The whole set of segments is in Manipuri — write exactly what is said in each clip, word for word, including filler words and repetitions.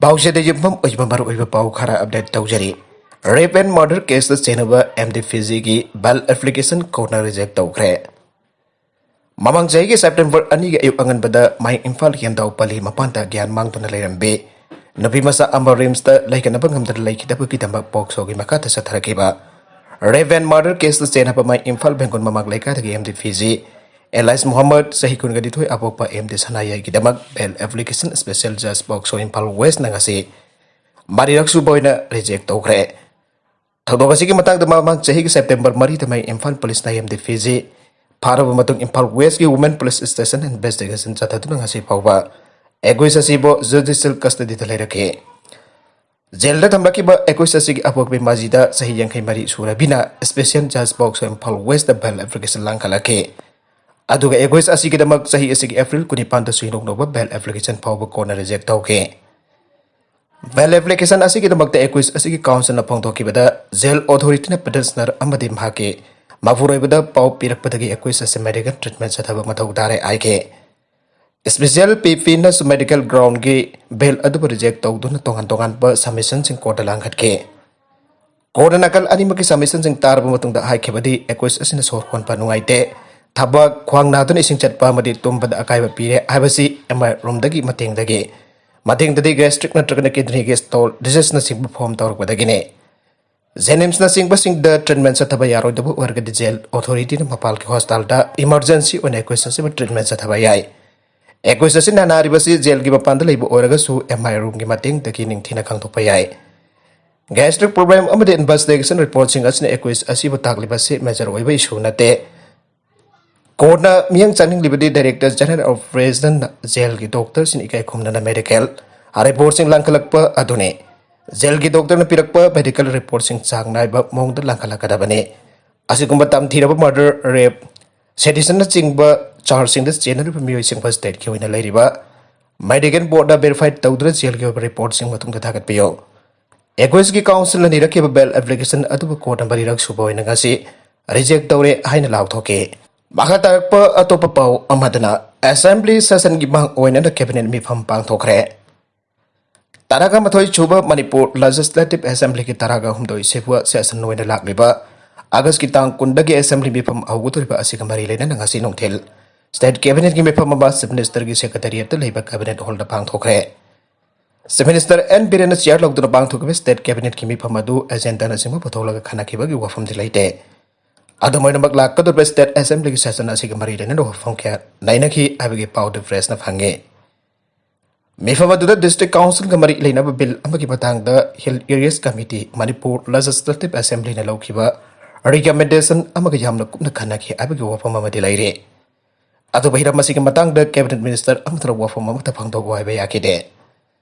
ꯄꯥꯎꯆꯦꯗ ꯌꯨꯝꯐꯝ ꯑꯣꯏꯕ ꯃꯔꯨꯑꯣꯏꯕ ꯄꯥꯎ ꯈꯔ ꯑꯞꯗꯦꯠ ꯇꯧꯖꯔꯤ꯫ Rape and murder caseꯇ ꯆꯦꯟꯅꯕ M D P Gꯒꯤ bail application courtꯅ reject ꯇꯧꯈ꯭ꯔꯦ꯫ ꯃꯃꯥꯡ ꯆꯍꯤꯒꯤ ꯁꯦꯞꯇꯦꯝꯕꯔ ꯑꯅꯤꯒꯤ ꯑꯌꯨꯛ ꯑꯉꯟꯕꯗ ꯃꯌꯥꯡ ꯏꯝꯐꯥꯜ ꯌꯦꯟꯗꯥꯎ ꯄꯜꯂꯤ ꯃꯄꯥꯟꯗ ꯒ꯭ꯌꯥꯟ ꯃꯥꯡꯗꯨꯅ ꯂꯩꯔꯝꯕꯤ ꯅꯨꯄꯤ ꯃꯆꯥ ꯑꯃ ꯔꯤꯝꯁꯇ ꯂꯩꯒꯠꯅꯕ ꯉꯝꯗꯅ ꯂꯩꯈꯤꯗꯕꯒꯤꯗꯃꯛ ꯄꯣꯛꯁꯣꯒꯤ ꯃꯈꯥꯗ ꯆꯠꯊꯔꯛꯈꯤꯕ rape and murder caseꯇ ꯆꯦꯟꯅꯕ ꯃꯌꯥꯡ ꯏꯝꯐꯥꯜ ꯕꯦꯡꯒꯨꯜ ꯃꯃꯥꯡ ꯂꯩꯀꯥꯏꯗꯒꯤ M D P G alias Muhammad, ꯆꯍꯤ ꯀꯨꯟꯒ ꯅꯤꯊꯣꯏ, ꯑꯄꯣꯛꯄ M D ꯁꯅꯥꯌꯥꯏꯒꯤꯗꯃꯛ bail application special judge POCSO Imphal ꯋꯦꯁꯅ ꯉꯁꯤ ꯃꯔꯤꯔꯛ ꯁꯨꯕ ꯑꯣꯏꯅ reject ꯇꯧꯈ꯭ꯔꯦ꯫ ꯊꯧꯗꯣꯛ ꯑꯁꯤꯒꯤ ꯃꯇꯥꯡꯗ ꯃꯃꯥꯡ ꯆꯍꯤꯒꯤ ꯁꯦꯞꯇꯦꯝꯕꯔ ꯃꯔꯤꯗ ꯃꯌꯥꯡ ꯏꯝꯐꯥꯜ ꯄꯨꯂꯤꯁꯅ M D P G ꯐꯥꯔꯕ ꯃꯇꯨꯡ ꯏꯝꯐꯥꯜ ꯋꯦꯁꯀꯤ Women Police Station investigation ꯆꯠꯊꯗꯨꯅ ꯉꯁꯤ ꯐꯥꯎꯕ ꯑꯦꯀ꯭ꯌꯨꯁ ꯑꯁꯤꯕꯨ judicial custodyꯗ ꯂꯩꯔꯛꯈꯤ꯫ ꯖꯦꯜꯗ ꯊꯝꯂꯛꯈꯤꯕ ꯑꯦꯀ꯭ꯌꯨꯁ ꯑꯁꯤꯒꯤ ꯑꯄꯣꯛꯄꯤ ꯃꯖꯤꯗ ꯆꯍꯤ ꯌꯥꯡꯈꯩ ꯃꯔꯤ ꯁꯨꯔꯕꯤꯅ special judge POCSO Imphal west bail application ꯂꯥꯡꯈꯠꯂꯛꯈꯤ꯫ ꯑꯗꯨꯒ ꯑꯦꯀ꯭ꯌꯨꯁ ꯑꯁꯤꯒꯤꯗꯃꯛ ꯆꯍꯤ ꯑꯁꯤꯒꯤ ꯑꯦꯄ꯭ꯔꯤꯜ ꯀꯨꯟꯅꯤꯄꯥꯟꯗ ꯁꯣꯏꯗꯣꯛꯅꯕ bail application ꯐꯥꯎꯕ ꯀꯣꯟꯅ reject ꯇꯧꯈꯤ꯫ Bail application ꯑꯁꯤꯒꯤꯗꯃꯛꯇ ꯑꯦꯀ꯭ꯌꯨꯁ ꯑꯁꯤꯒꯤ ꯀꯥꯎꯟꯁꯤꯜꯅ ꯐꯣꯡꯗꯣꯛꯈꯤꯕꯗ, ꯖꯦꯜ ꯑꯣꯊꯣꯔꯤꯇꯤꯅ ꯄꯤꯇꯤꯁꯅꯔ ꯑꯃꯗꯤ ꯃꯍꯥꯛꯀꯤ ꯃꯄꯨꯔꯣꯏꯕꯗ ꯄꯥꯎ ꯄꯤꯔꯛꯄꯗꯒꯤ ꯑꯦꯀ꯭ꯌꯨꯁ ꯑꯁꯤ ꯃꯦꯗꯤꯀꯦꯜ ꯇ꯭ꯔꯤꯠꯃꯦꯟ ꯆꯠꯊꯕ ꯃꯊꯧ ꯇꯥꯔꯦ ꯍꯥꯏꯈꯤ꯫ ꯏꯁꯄꯤꯁꯦꯜ ꯄꯤ ꯄꯤꯅꯁꯨ ꯃꯦꯗꯤꯀꯦꯜ ꯒ꯭ꯔꯥꯎꯟꯒꯤ ꯕꯦꯜ ꯑꯗꯨꯕꯨ ꯔꯤꯖꯦꯛ ꯇꯧꯗꯨꯅ ꯇꯣꯉꯥꯟ ꯇꯣꯉꯥꯟꯕ ꯁꯕꯃꯤꯁꯟꯁꯤꯡ ꯀꯣꯔꯠꯇ ꯂꯥꯡꯈꯠꯈꯤ꯫ ꯀꯣꯔꯠꯅ ꯅꯥꯀꯜ ꯑꯅꯤꯃꯛꯀꯤ ꯁꯕꯃꯤꯁꯟꯁꯤꯡ ꯇꯥꯔꯕ ꯃꯇꯨꯡꯗ ꯍꯥꯏꯈꯤꯕꯗꯤ, ꯑꯦꯀ꯭ꯌꯨꯁ ꯑꯁꯤꯅ ꯁꯣꯔ ꯍꯣꯟꯕ ꯅꯨꯡꯉꯥꯏꯇꯦ, ꯊꯕꯛ, ꯈ꯭ꯋꯥꯡ ꯅꯥꯗꯨꯅ ꯏꯁꯤꯡ ꯆꯠꯄ ꯑꯃꯗꯤ ꯇꯨꯝꯕꯗ ꯑꯀꯥꯏꯕ ꯄꯤꯔꯦ ꯍꯥꯏꯕꯁꯤ ꯑꯦꯝ ꯑꯥꯏ ꯔꯨꯝꯗꯒꯤ ꯃꯇꯦꯡꯗꯒꯤ, ꯃꯇꯦꯡꯗꯗꯤ ꯒꯦꯁꯇ꯭ꯔꯤꯛ ꯅꯠꯇ꯭ꯔꯒꯅ ꯀꯤꯗꯅꯤꯒꯤ ꯁ꯭ꯇꯣꯜ ꯗꯤꯖꯤꯖꯅꯆꯤꯡꯕ ꯐꯣꯔꯝ ꯇꯧꯔꯛꯄꯗꯒꯤꯅꯤ꯫ ꯖꯦꯅꯤꯝꯁꯅꯆꯤꯡꯕꯁꯤꯡꯗ ꯇ꯭ꯔꯤꯠꯃꯦꯟ ꯆꯠꯊꯕ ꯌꯥꯔꯣꯏꯗꯕ ꯑꯣꯏꯔꯒꯗꯤ ꯖꯦꯜ ꯑꯣꯊꯣꯔꯤꯇꯤꯅ ꯃꯄꯥꯜꯒꯤ ꯍꯣꯁꯄꯤꯇꯥꯜꯗ ꯏꯃꯔꯖꯦꯟꯁꯤ ꯑꯣꯏꯅ ꯑꯦꯀ꯭ꯌꯨꯁ ꯑꯁꯤꯕꯨ ꯇ꯭ꯔꯤꯠꯃꯦꯟ ꯆꯠꯊꯕ ꯌꯥꯏ꯫ ꯑꯦꯀ꯭ꯌꯨꯁ ꯑꯁꯤꯅ ꯅꯥꯔꯤꯕꯁꯤ ꯖꯦꯜꯒꯤ ꯃꯄꯥꯟꯗ ꯂꯩꯕ ꯑꯣꯏꯔꯒꯁꯨ ꯑꯦꯝ ꯑꯥꯏ ꯔꯨꯝꯒꯤ ꯃꯇꯦꯡꯗꯒꯤ ꯅꯤꯡꯊꯤꯅ ꯈꯪꯗꯣꯛꯄ ꯌꯥꯏ꯫ ꯒꯦꯁꯇ꯭ꯔꯤꯛ ꯄ꯭ꯔꯣꯕ꯭ꯂꯦꯝ ꯑꯃꯗꯤ ꯏꯟꯚꯦꯁꯇꯤꯒꯦꯁꯟ ꯔꯤꯄꯣꯔꯠꯁꯤꯡ ꯑꯁꯤꯅ ꯑꯦꯀ꯭ꯌꯨꯁ ꯑꯁꯤꯕꯨ ꯇꯥꯛꯂꯤꯕꯁꯤ ꯃꯦꯖꯔ ꯑꯣꯏꯕ ꯏꯁꯨ ꯅꯠꯇꯦ꯫ ꯀꯣꯔꯠꯅ ꯃꯤꯠꯌꯦꯡ ꯆꯪꯅꯤꯡꯂꯤꯕꯗꯤ ꯗꯥꯏꯔꯦꯛꯇꯔ ꯖꯦꯅꯔꯦꯜ ꯑꯣꯐ ꯄ꯭ꯔꯤꯖꯟꯅ ꯖꯦꯜꯒꯤ ꯗꯣꯛꯇꯔꯁꯤꯡ ꯏꯀꯥꯏ ꯈꯨꯝꯅꯅ ꯃꯦꯗꯤꯀꯦꯜ ꯔꯤꯄꯣꯔꯠꯁꯤꯡ ꯂꯥꯡꯈꯠꯂꯛꯄ ꯑꯗꯨꯅꯤ꯫ ꯖꯦꯜꯒꯤ ꯗꯣꯛꯇꯔꯅ ꯄꯤꯔꯛꯄ ꯃꯦꯗꯤꯀꯦꯜ ꯔꯤꯄꯣꯔꯠꯁꯤꯡ ꯆꯥꯡ ꯅꯥꯏꯕ ꯃꯑꯣꯡꯗ ꯂꯥꯡꯈꯠꯂꯛꯀꯗꯕꯅꯤ꯫ ꯑꯁꯤꯒꯨꯝꯕ ꯇꯝꯊꯤꯔꯕ ꯃꯔꯗꯔ, ꯔꯦꯞ, ꯁꯦꯗꯤꯁꯟꯅꯆꯤꯡꯕ ꯆꯥꯔꯖꯁꯤꯡꯗ ꯆꯦꯟꯅꯔꯤꯕ ꯃꯤꯑꯣꯏꯁꯤꯡꯕꯨ ꯁ꯭ꯇꯦꯠꯀꯤ ꯑꯣꯏꯅ ꯂꯩꯔꯤꯕ ꯃꯦꯗꯤꯀꯦꯜ ꯕꯣꯔꯗꯅ ꯚꯦꯔꯤꯐꯥꯏ ꯇꯧꯗꯨꯅ ꯖꯦꯜꯒꯤ ꯑꯣꯏꯕ ꯔꯤꯄꯣꯔꯠꯁꯤꯡ ꯃꯇꯨꯡꯗ ꯊꯥꯒꯠꯄꯤꯌꯨ꯫ ꯑꯦꯀ꯭ꯌꯨꯁꯀꯤ ꯀꯥꯎꯟꯁꯤꯜꯅ ꯅꯤꯔꯛꯈꯤꯕ ꯕꯦꯜ ꯑꯦꯄ꯭ꯂꯤꯀꯦꯁꯟ ꯑꯗꯨꯕꯨ ꯀꯣꯔꯠꯅ ꯃꯔꯤꯔꯛ ꯁꯨꯕ ꯑꯣꯏꯅ ꯉꯁꯤ ꯔꯤꯖꯦꯛ ꯇꯧꯔꯦ ꯍꯥꯏꯅ ꯂꯥꯎꯊꯣꯛꯈꯤ꯫ ꯃꯈꯥ ꯇꯥꯔꯛꯄ ꯑꯇꯣꯞꯄ ꯄꯥꯎ ꯑꯃꯗꯅ, ꯑꯦꯁꯦꯝꯕ꯭ꯂꯤ ꯁꯦꯁꯟꯒꯤ ꯃꯥꯡ ꯑꯣꯏꯅꯅ ꯀꯦꯕꯤꯅꯦꯠ ꯃꯤꯐꯝ ꯄꯥꯡꯊꯣꯛꯈ꯭ꯔꯦ꯫ ꯇꯔꯥꯒ ꯃꯥꯊꯣꯏ ꯁꯨꯕ ꯃꯅꯤꯄꯨꯔ ꯂꯦꯖꯤꯁꯂꯦꯇꯤꯚ ꯑꯦꯁꯦꯝꯕ꯭ꯂꯤꯒꯤ ꯇꯔꯥꯒ ꯍꯨꯝꯗꯣꯏ ꯁꯨꯕ ꯁꯦꯁꯟ ꯑꯣꯏꯅ ꯂꯥꯛꯂꯤꯕ ꯑꯥꯒꯁꯀꯤ ꯇꯥꯡ ꯀꯨꯟꯗꯒꯤ ꯑꯦꯁꯦꯝꯕ꯭ꯂꯤ ꯃꯤꯐꯝ ꯍꯧꯒꯗꯧꯔꯤꯕ ꯑꯁꯤꯒ ꯃꯔꯤ ꯂꯩꯅꯅ ꯉꯁꯤ ꯅꯨꯡꯊꯤꯜ ꯁ꯭ꯇꯦꯠ ꯀꯦꯕꯤꯅꯦꯠꯀꯤ ꯃꯤꯐꯝ ꯑꯃ ꯆꯤꯐ ꯃꯤꯅꯤꯁꯇꯔꯒꯤ ꯁꯦꯀ꯭ꯔꯦꯇꯦꯔꯤꯌꯦꯠꯇ ꯂꯩꯕ ꯀꯦꯕꯤꯅꯦꯠ ꯍꯣꯜꯗ ꯄꯥꯡꯊꯣꯛꯈ꯭ꯔꯦ꯫ ꯆꯤꯐ ꯃꯤꯅꯤꯁꯇꯔ ꯑꯦꯟ ꯕꯤꯔꯦꯟꯅ ꯆꯤꯌꯥꯔ ꯂꯧꯗꯨꯅ ꯄꯥꯡꯊꯣꯛꯈꯤꯕ ꯁ꯭ꯇꯦꯠ ꯀꯦꯕꯤꯅꯦꯠꯀꯤ ꯃꯤꯐꯝ ꯑꯗꯨ ꯑꯦꯖꯦꯟꯗꯥꯅꯆꯤꯡꯕ ꯄꯨꯊꯣꯛꯂꯒ ꯈꯟꯅꯈꯤꯕꯒꯤ ꯋꯥꯐꯝꯗꯤ ꯂꯩꯇꯦ꯫ ꯑꯗꯨꯝ ꯑꯣꯏꯅꯃꯛ, ꯂꯥꯛꯀꯗꯧꯔꯤꯕ ꯁ꯭ꯇꯦꯠ ꯑꯦꯁꯦꯝꯕ꯭ꯂꯤꯒꯤ ꯁꯦꯁꯟ ꯑꯁꯤꯒ ꯃꯔꯤ ꯂꯩꯅꯅ ꯋꯥꯐꯝ ꯀꯌꯥ ꯅꯩꯅꯈꯤ ꯍꯥꯏꯕꯒꯤ ꯄꯥꯎꯗꯨ ꯄ꯭ꯔꯦꯁꯅ ꯐꯪꯉꯤ꯫ ꯃꯤꯐꯝ ꯑꯗꯨꯗ ꯗꯤꯁꯇ꯭ꯔꯤꯛ ꯀꯥꯎꯟꯁꯤꯜꯒ ꯃꯔꯤ ꯂꯩꯅꯕ ꯕꯤꯜ ꯑꯃꯒꯤ ꯃꯇꯥꯡꯗ hill areas committee, Manipur legislative ꯑꯦꯁꯦꯝꯕ꯭ꯂꯤꯅ ꯂꯧꯈꯤꯕ ꯔꯤꯀꯃꯦꯟꯗꯦꯁꯟ ꯑꯃꯒ ꯌꯥꯝꯅ ꯀꯨꯞꯅ ꯈꯟꯅꯈꯤ ꯍꯥꯏꯕꯒꯤ ꯋꯥꯐꯝ ꯑꯃꯗꯤ ꯂꯩꯔꯤ꯫ ꯑꯗꯨꯕꯨ ꯍꯤꯔꯝ ꯑꯁꯤꯒꯤ ꯃꯇꯥꯡꯗ ꯀꯦꯕꯤꯅꯦꯠ ꯃꯤꯅꯤꯁꯇꯔ ꯑꯃꯠꯇꯅ ꯋꯥꯐꯝ ꯑꯃꯠꯇ ꯐꯣꯡꯗꯣꯛꯎ ꯍꯥꯏꯕ ꯌꯥꯈꯤꯗꯦ꯫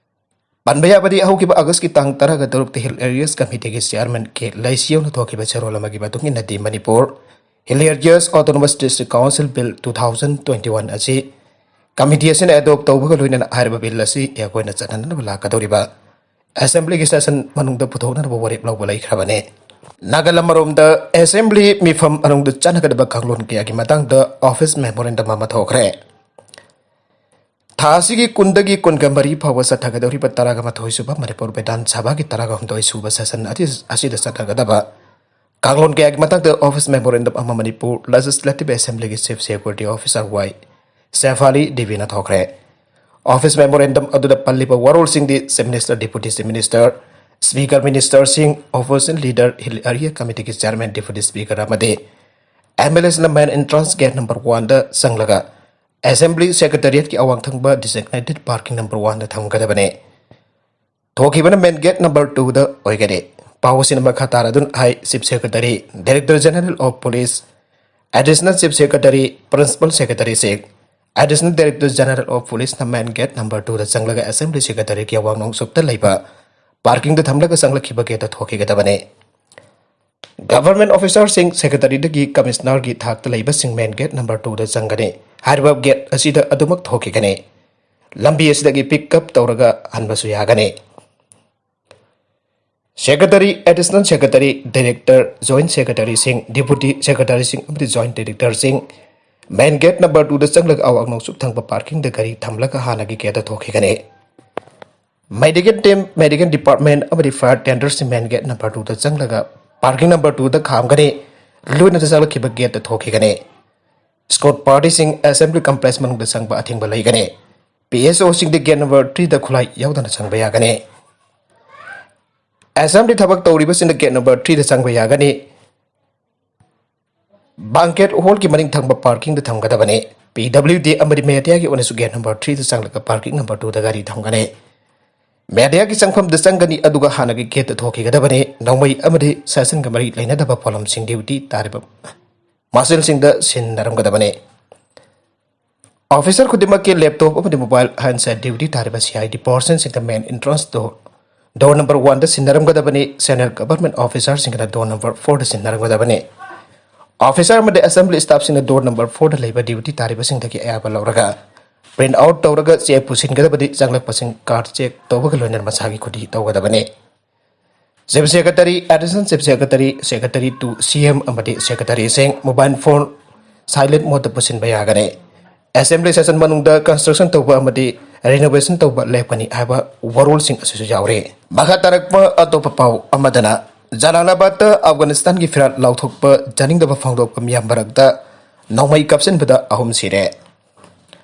ꯄꯟꯕ ꯌꯥꯕꯗꯤ, ꯍꯧꯈꯤꯕ ꯑꯥꯒꯁꯀꯤ ꯇꯥꯡ ꯇꯔꯥꯒ ꯇꯔꯨꯛꯇ ꯍꯤꯜ ꯑꯦꯔꯤꯌꯥꯁ ꯀꯃꯤꯇꯤꯒꯤ ꯆꯤꯌꯥꯔꯃꯦꯟ ꯀꯦ ꯂꯩꯁꯤꯌꯣꯅ ꯊꯣꯛꯈꯤꯕ ꯆꯦꯔꯣꯜ ꯑꯃꯒꯤ ꯃꯇꯨꯡ ꯏꯟꯅꯗꯤ, Manipur hill areas autonomous district council bill two thousand twenty one ꯑꯁꯤ ꯀꯃꯤꯇꯤ ꯑꯁꯤꯅ ꯑꯦꯗꯣꯞ ꯇꯧꯕꯒ ꯂꯣꯏꯅꯅ ꯍꯥꯏꯔꯤꯕ ꯕꯤꯜ ꯑꯁꯤ ꯑꯩꯈꯣꯏꯅ ꯆꯠꯅꯅꯕ ꯂꯥꯛꯀꯗꯧꯔꯤꯕ ꯑꯦꯁꯦꯝꯕ꯭ꯂꯤꯒꯤ ꯁꯦꯁꯟ ꯃꯅꯨꯡꯗ ꯄꯨꯊꯣꯛꯅꯅꯕ ꯋꯥꯔꯦꯞ ꯂꯧꯕ ꯂꯩꯈ꯭ꯔꯕꯅꯤ꯫ ꯅꯥꯒꯥꯂꯝ ꯑꯃꯔꯣꯝꯗ, ꯑꯦꯁꯦꯝꯕ꯭ꯂꯤ ꯃꯤꯐꯝ ꯃꯅꯨꯡꯗ ꯆꯠꯅꯒꯗꯕ ꯀꯥꯡꯂꯣꯟ ꯀꯌꯥꯒꯤ ꯃꯇꯥꯡꯗ ꯑꯣꯐꯤꯁ ꯃꯦꯃꯣꯔꯦꯟꯗꯝ ꯑꯃ ꯊꯣꯛꯈ꯭ꯔꯦ꯫ ꯊꯥ ꯑꯁꯤꯒꯤ ꯀꯨꯟꯗꯒꯤ ꯀꯨꯟꯒ ꯃꯔꯤ ꯐꯥꯎꯕ ꯆꯠꯊꯒꯗꯧꯔꯤꯕ ꯇꯔꯥꯒ ꯃꯥꯊꯣꯏ ꯁꯨꯕ ꯃꯅꯤꯄꯨꯔ ꯕꯤꯙꯥꯟ ꯁꯚꯥꯒꯤ ꯇꯔꯥꯒ ꯍꯨꯝꯗꯣꯏ ꯁꯨꯕ ꯁꯦꯁꯟ ꯑꯁꯤ-, ꯑꯁꯤꯗ ꯆꯠꯊꯒꯗꯕ ꯀꯥꯡꯂꯣꯟ ꯀꯌꯥꯒꯤ ꯃꯇꯥꯡꯗ ꯑꯣꯐꯤꯁ ꯃꯦꯃꯣꯔꯦꯟꯗꯝ ꯑꯃ ꯃꯅꯤꯄꯨꯔ ꯂꯦꯖꯤꯁꯂꯦꯇꯤꯚ ꯑꯦꯁꯦꯝꯕ꯭ꯂꯤꯒꯤ chief secretary officer Y Shef Ali ꯗꯦꯕꯤꯅ ꯊꯣꯛꯈ꯭ꯔꯦ꯫ ꯑꯣꯐꯤꯁ ꯃꯦꯃꯣꯔꯦꯟꯗꯝ ꯑꯗꯨꯗ ꯄꯜꯂꯤꯕ ꯋꯥꯔꯣꯜꯁꯤꯡꯗꯤ chief minister, deputy chief minister, speaker, ꯃꯤꯅꯤꯁꯇꯔꯁꯤꯡ, ꯑꯣꯄꯣꯖꯤꯁꯟ ꯂꯤꯗꯔ, ꯍꯤꯜ ꯑꯦꯔꯤꯌꯥ ꯀꯃꯤꯇꯤꯒꯤ ꯆꯤꯌꯥꯔꯃꯦꯟ, ꯗꯤꯄꯨꯇꯤ ꯁ꯭ꯄꯤꯀꯔ ꯑꯃꯗꯤ ꯑꯦꯝ ꯑꯦꯜ ꯑꯦꯁꯤꯡꯅ ꯃꯦꯟ ꯑꯦꯟꯇ꯭ꯔꯥꯟꯁ ꯒꯦꯠ ꯅꯝꯕꯔ ꯋꯥꯟꯗ ꯆꯪꯂꯒ ꯑꯦꯁꯦꯝꯕ꯭ꯂꯤ ꯁꯦꯀ꯭ꯔꯦꯇꯦꯔꯤꯌꯦꯠꯀꯤ ꯑꯋꯥꯡ ꯊꯪꯕ ꯗꯤꯖꯤꯒꯅꯦꯇꯦꯗ ꯄꯥꯔꯀꯤꯡ ꯅꯝꯕꯔ ꯋꯥꯟꯗ ꯊꯝꯒꯗꯕꯅꯤ꯫ ꯊꯣꯛꯈꯤꯕꯅ ꯃꯦꯟ ꯒꯦꯠ ꯅꯝꯕꯔ ꯇꯨꯗ ꯑꯣꯏꯒꯅꯤ꯫ ꯄꯥꯎ ꯑꯁꯤꯅ ꯃꯈꯥ ꯇꯥꯔꯗꯨꯅ ꯍꯥꯏ, chief secretary, director general of police, additional chief secretary, principal ꯁꯦꯀ꯭ꯔꯦꯇꯔꯤꯁꯤꯡ, ꯑꯦꯗꯤꯁꯅꯦꯜ ꯗꯥꯏꯔꯦꯛꯇꯔ ꯖꯦꯅꯔꯦꯜ ꯑꯣꯐ ꯄꯨꯂꯤꯁꯅ ꯃꯦꯟ ꯒꯦꯠ ꯅꯝꯕꯔ ꯇꯨꯗ ꯆꯪꯂꯒ ꯑꯦꯁꯦꯝꯕ꯭ꯂꯤ ꯁꯦꯀ꯭ꯔꯦꯇꯦꯔꯤꯌꯦꯠꯀꯤ ꯑꯋꯥꯡ ꯅꯣꯡꯆꯨꯞꯇ ꯂꯩꯕ ꯄꯥꯔꯀꯤꯡꯗ ꯊꯝꯂꯒ ꯆꯪꯂꯛꯈꯤꯕ ꯒꯦꯠꯇ ꯊꯣꯛꯈꯤꯒꯗꯕꯅꯤ꯫ ꯒꯚꯔꯟꯃꯦꯟꯠ ꯑꯣꯐꯤꯁꯥꯔꯁꯤꯡ ꯁꯦꯀ꯭ꯔꯦꯇꯔꯤꯗꯒꯤ ꯀꯃꯤꯁꯅꯔꯒꯤ ꯊꯥꯛꯇ ꯂꯩꯕꯁꯤꯡ ꯃꯦꯟ ꯒꯦꯠ ꯅꯝꯕꯔ ꯇꯨꯗ ꯆꯪꯒꯅꯤ꯫ ꯍꯥꯏꯔꯤꯕ ꯒꯦꯠ ꯑꯁꯤꯗ ꯑꯗꯨꯃꯛ ꯊꯣꯛꯈꯤꯒꯅꯤ꯫ ꯂꯝꯕꯤ ꯑꯁꯤꯗꯒꯤ ꯄꯤꯛ ꯑꯞ ꯇꯧꯔꯒ ꯍꯟꯕꯁꯨ ꯌꯥꯒꯅꯤ꯫ Secretary, additional secretary, director, joint ꯁꯦꯀ꯭ꯔꯦꯇꯔꯤꯁꯤꯡ, ꯗꯤꯄꯨꯇꯤ ꯁꯦꯀ꯭ꯔꯦꯇꯔꯤꯁꯤꯡ ꯑꯃꯗꯤ ꯖꯣꯏꯟꯠ ꯗꯥꯏꯔꯦꯛꯇꯔꯁꯤꯡ ꯃꯦꯟ ꯒꯦꯠ ꯅꯝꯕꯔ ꯇꯨꯗ ꯆꯪꯂꯒ ꯑꯋꯥꯡ ꯅꯣꯡꯆꯨꯞ ꯊꯪꯕ ꯄꯥꯔꯀꯤꯡꯗ ꯒꯥꯔꯤ ꯊꯝꯂꯒ ꯍꯥꯟꯅꯒꯤ ꯒꯦꯠꯇ ꯊꯣꯛꯈꯤꯒꯅꯤ꯫ Medical team, medical department ꯑꯃꯗꯤ fire tender ꯁꯤꯡ main gate number two ꯗ ꯆꯪꯂꯒ parking number two ꯗ ꯈꯥꯝꯒꯅꯤ꯫ ꯂꯣꯏꯅꯅ ꯆꯪꯂꯛꯈꯤꯕ gate ꯇ ꯊꯣꯛꯈꯤꯒꯅꯤ꯫ Escort party ꯁꯤꯡ assembly complex ꯃꯅꯨꯡꯗ ꯆꯪꯕ ꯑꯊꯤꯡꯕ ꯂꯩꯒꯅꯤ꯫ P S O ꯁꯤꯡꯗꯤ gate number three ꯗ ꯈꯨꯠꯂꯥꯏ ꯌꯥꯎꯗꯅ ꯆꯪꯕ ꯌꯥꯒꯅꯤ꯫ Assembly ꯊꯕꯛ ꯇꯧꯔꯤꯕꯁꯤꯡꯅ gate number three ꯗ ꯆꯪꯕ ꯌꯥꯒꯅꯤ꯫ Banquet hall ꯒꯤ ꯃꯅꯤꯡ ꯊꯪꯕ parking ꯗ ꯊꯝꯒꯗꯕꯅꯤ꯫ P W D ꯑꯃꯗꯤ media ꯒꯤ ꯑꯣꯏꯅꯁꯨ gate number three ꯗ ꯆꯪꯂꯒ parking number two ꯗ ꯒꯥꯔꯤ ꯊꯝꯒꯅꯤ꯫ Media ꯒꯤ ꯆꯪꯐꯝꯗ ꯆꯪꯒꯅꯤ, ꯑꯗꯨꯒ ꯍꯥꯟꯅꯒꯤ gate ꯇ ꯊꯣꯛꯈꯤꯒꯗꯕꯅꯤ꯫ ꯅꯣꯡꯃꯩ ꯑꯃꯗꯤ session ꯒ ꯃꯔꯤ ꯂꯩꯅꯗꯕ ꯄꯣꯠꯂꯝꯁꯤꯡ duty ꯇꯥꯔꯤꯕ marshal ꯁꯤꯡꯗ ꯁꯤꯟꯅꯔꯝꯒꯗꯕꯅꯤ꯫ Officer ꯈꯨꯗꯤꯡꯃꯛꯀꯤ laptop ꯑꯃꯗꯤ mobile handset duty ꯇꯥꯔꯤꯕ C I D person ꯁꯤꯡꯗ main entrance door, door number one ꯗ ꯁꯤꯟꯅꯔꯝꯒꯗꯕꯅꯤ꯫ Senior government officer ꯁꯤꯡꯒꯤꯅ door number four ꯗ ꯁꯤꯟꯅꯔꯝꯒꯗꯕꯅꯤ꯫ Officer ꯑꯃꯗꯤ assembly staff ꯁꯤꯡꯅ door number four ꯗ ꯂꯩꯕ duty ꯇꯥꯔꯤꯕꯁꯤꯡꯗꯒꯤ ꯑꯌꯥꯕ ꯂꯧꯔꯒ print out ꯇꯧꯔꯒ ꯆꯦ ꯄꯨꯁꯤꯟꯒꯗꯕꯅꯤ꯫ ꯆꯪꯂꯛꯄꯁꯤꯡ card check ꯇꯧꯕꯒ ꯂꯣꯏꯅꯅ ꯃꯁꯥꯒꯤ ꯈꯨꯗꯤ ꯇꯧꯒꯗꯕꯅꯤ꯫ Chief Secretary, Additional Chief Secretary, Secretary to C M ꯑꯃꯗꯤ secretary ꯁꯤꯡ mobile phone silent mode ꯇ ꯄꯨꯁꯤꯟꯕ ꯌꯥꯒꯅꯤ꯫ Assembly session ꯃꯅꯨꯡꯗ construction ꯇꯧꯕ ꯑꯃꯗꯤ renovation ꯇꯧꯕ ꯂꯦꯞꯀꯅꯤ ꯍꯥꯏꯕ ꯋꯥꯔꯣꯜꯁꯤꯡ ꯑꯁꯤꯁꯨ ꯌꯥꯎꯔꯤ꯫ ꯃꯈꯥ ꯇꯥꯔꯛꯄ ꯑꯇꯣꯞꯄ ꯄꯥꯎ ꯑꯃꯗꯅ, ꯖꯂꯥꯂꯥꯕꯥꯗꯇ ꯑꯐꯒꯥꯅꯤꯁꯇꯥꯟꯒꯤ ꯐꯤꯔꯥꯜ ꯂꯥꯎꯊꯣꯛꯄ ꯌꯥꯅꯤꯡꯗꯕ ꯐꯣꯡꯗꯣꯛꯄ ꯃꯤꯌꯥꯝ ꯃꯔꯛꯇ ꯅꯣꯡꯃꯩ ꯀꯥꯞꯁꯤꯟꯕꯗ ꯑꯍꯨꯝ ꯁꯤꯔꯦ꯫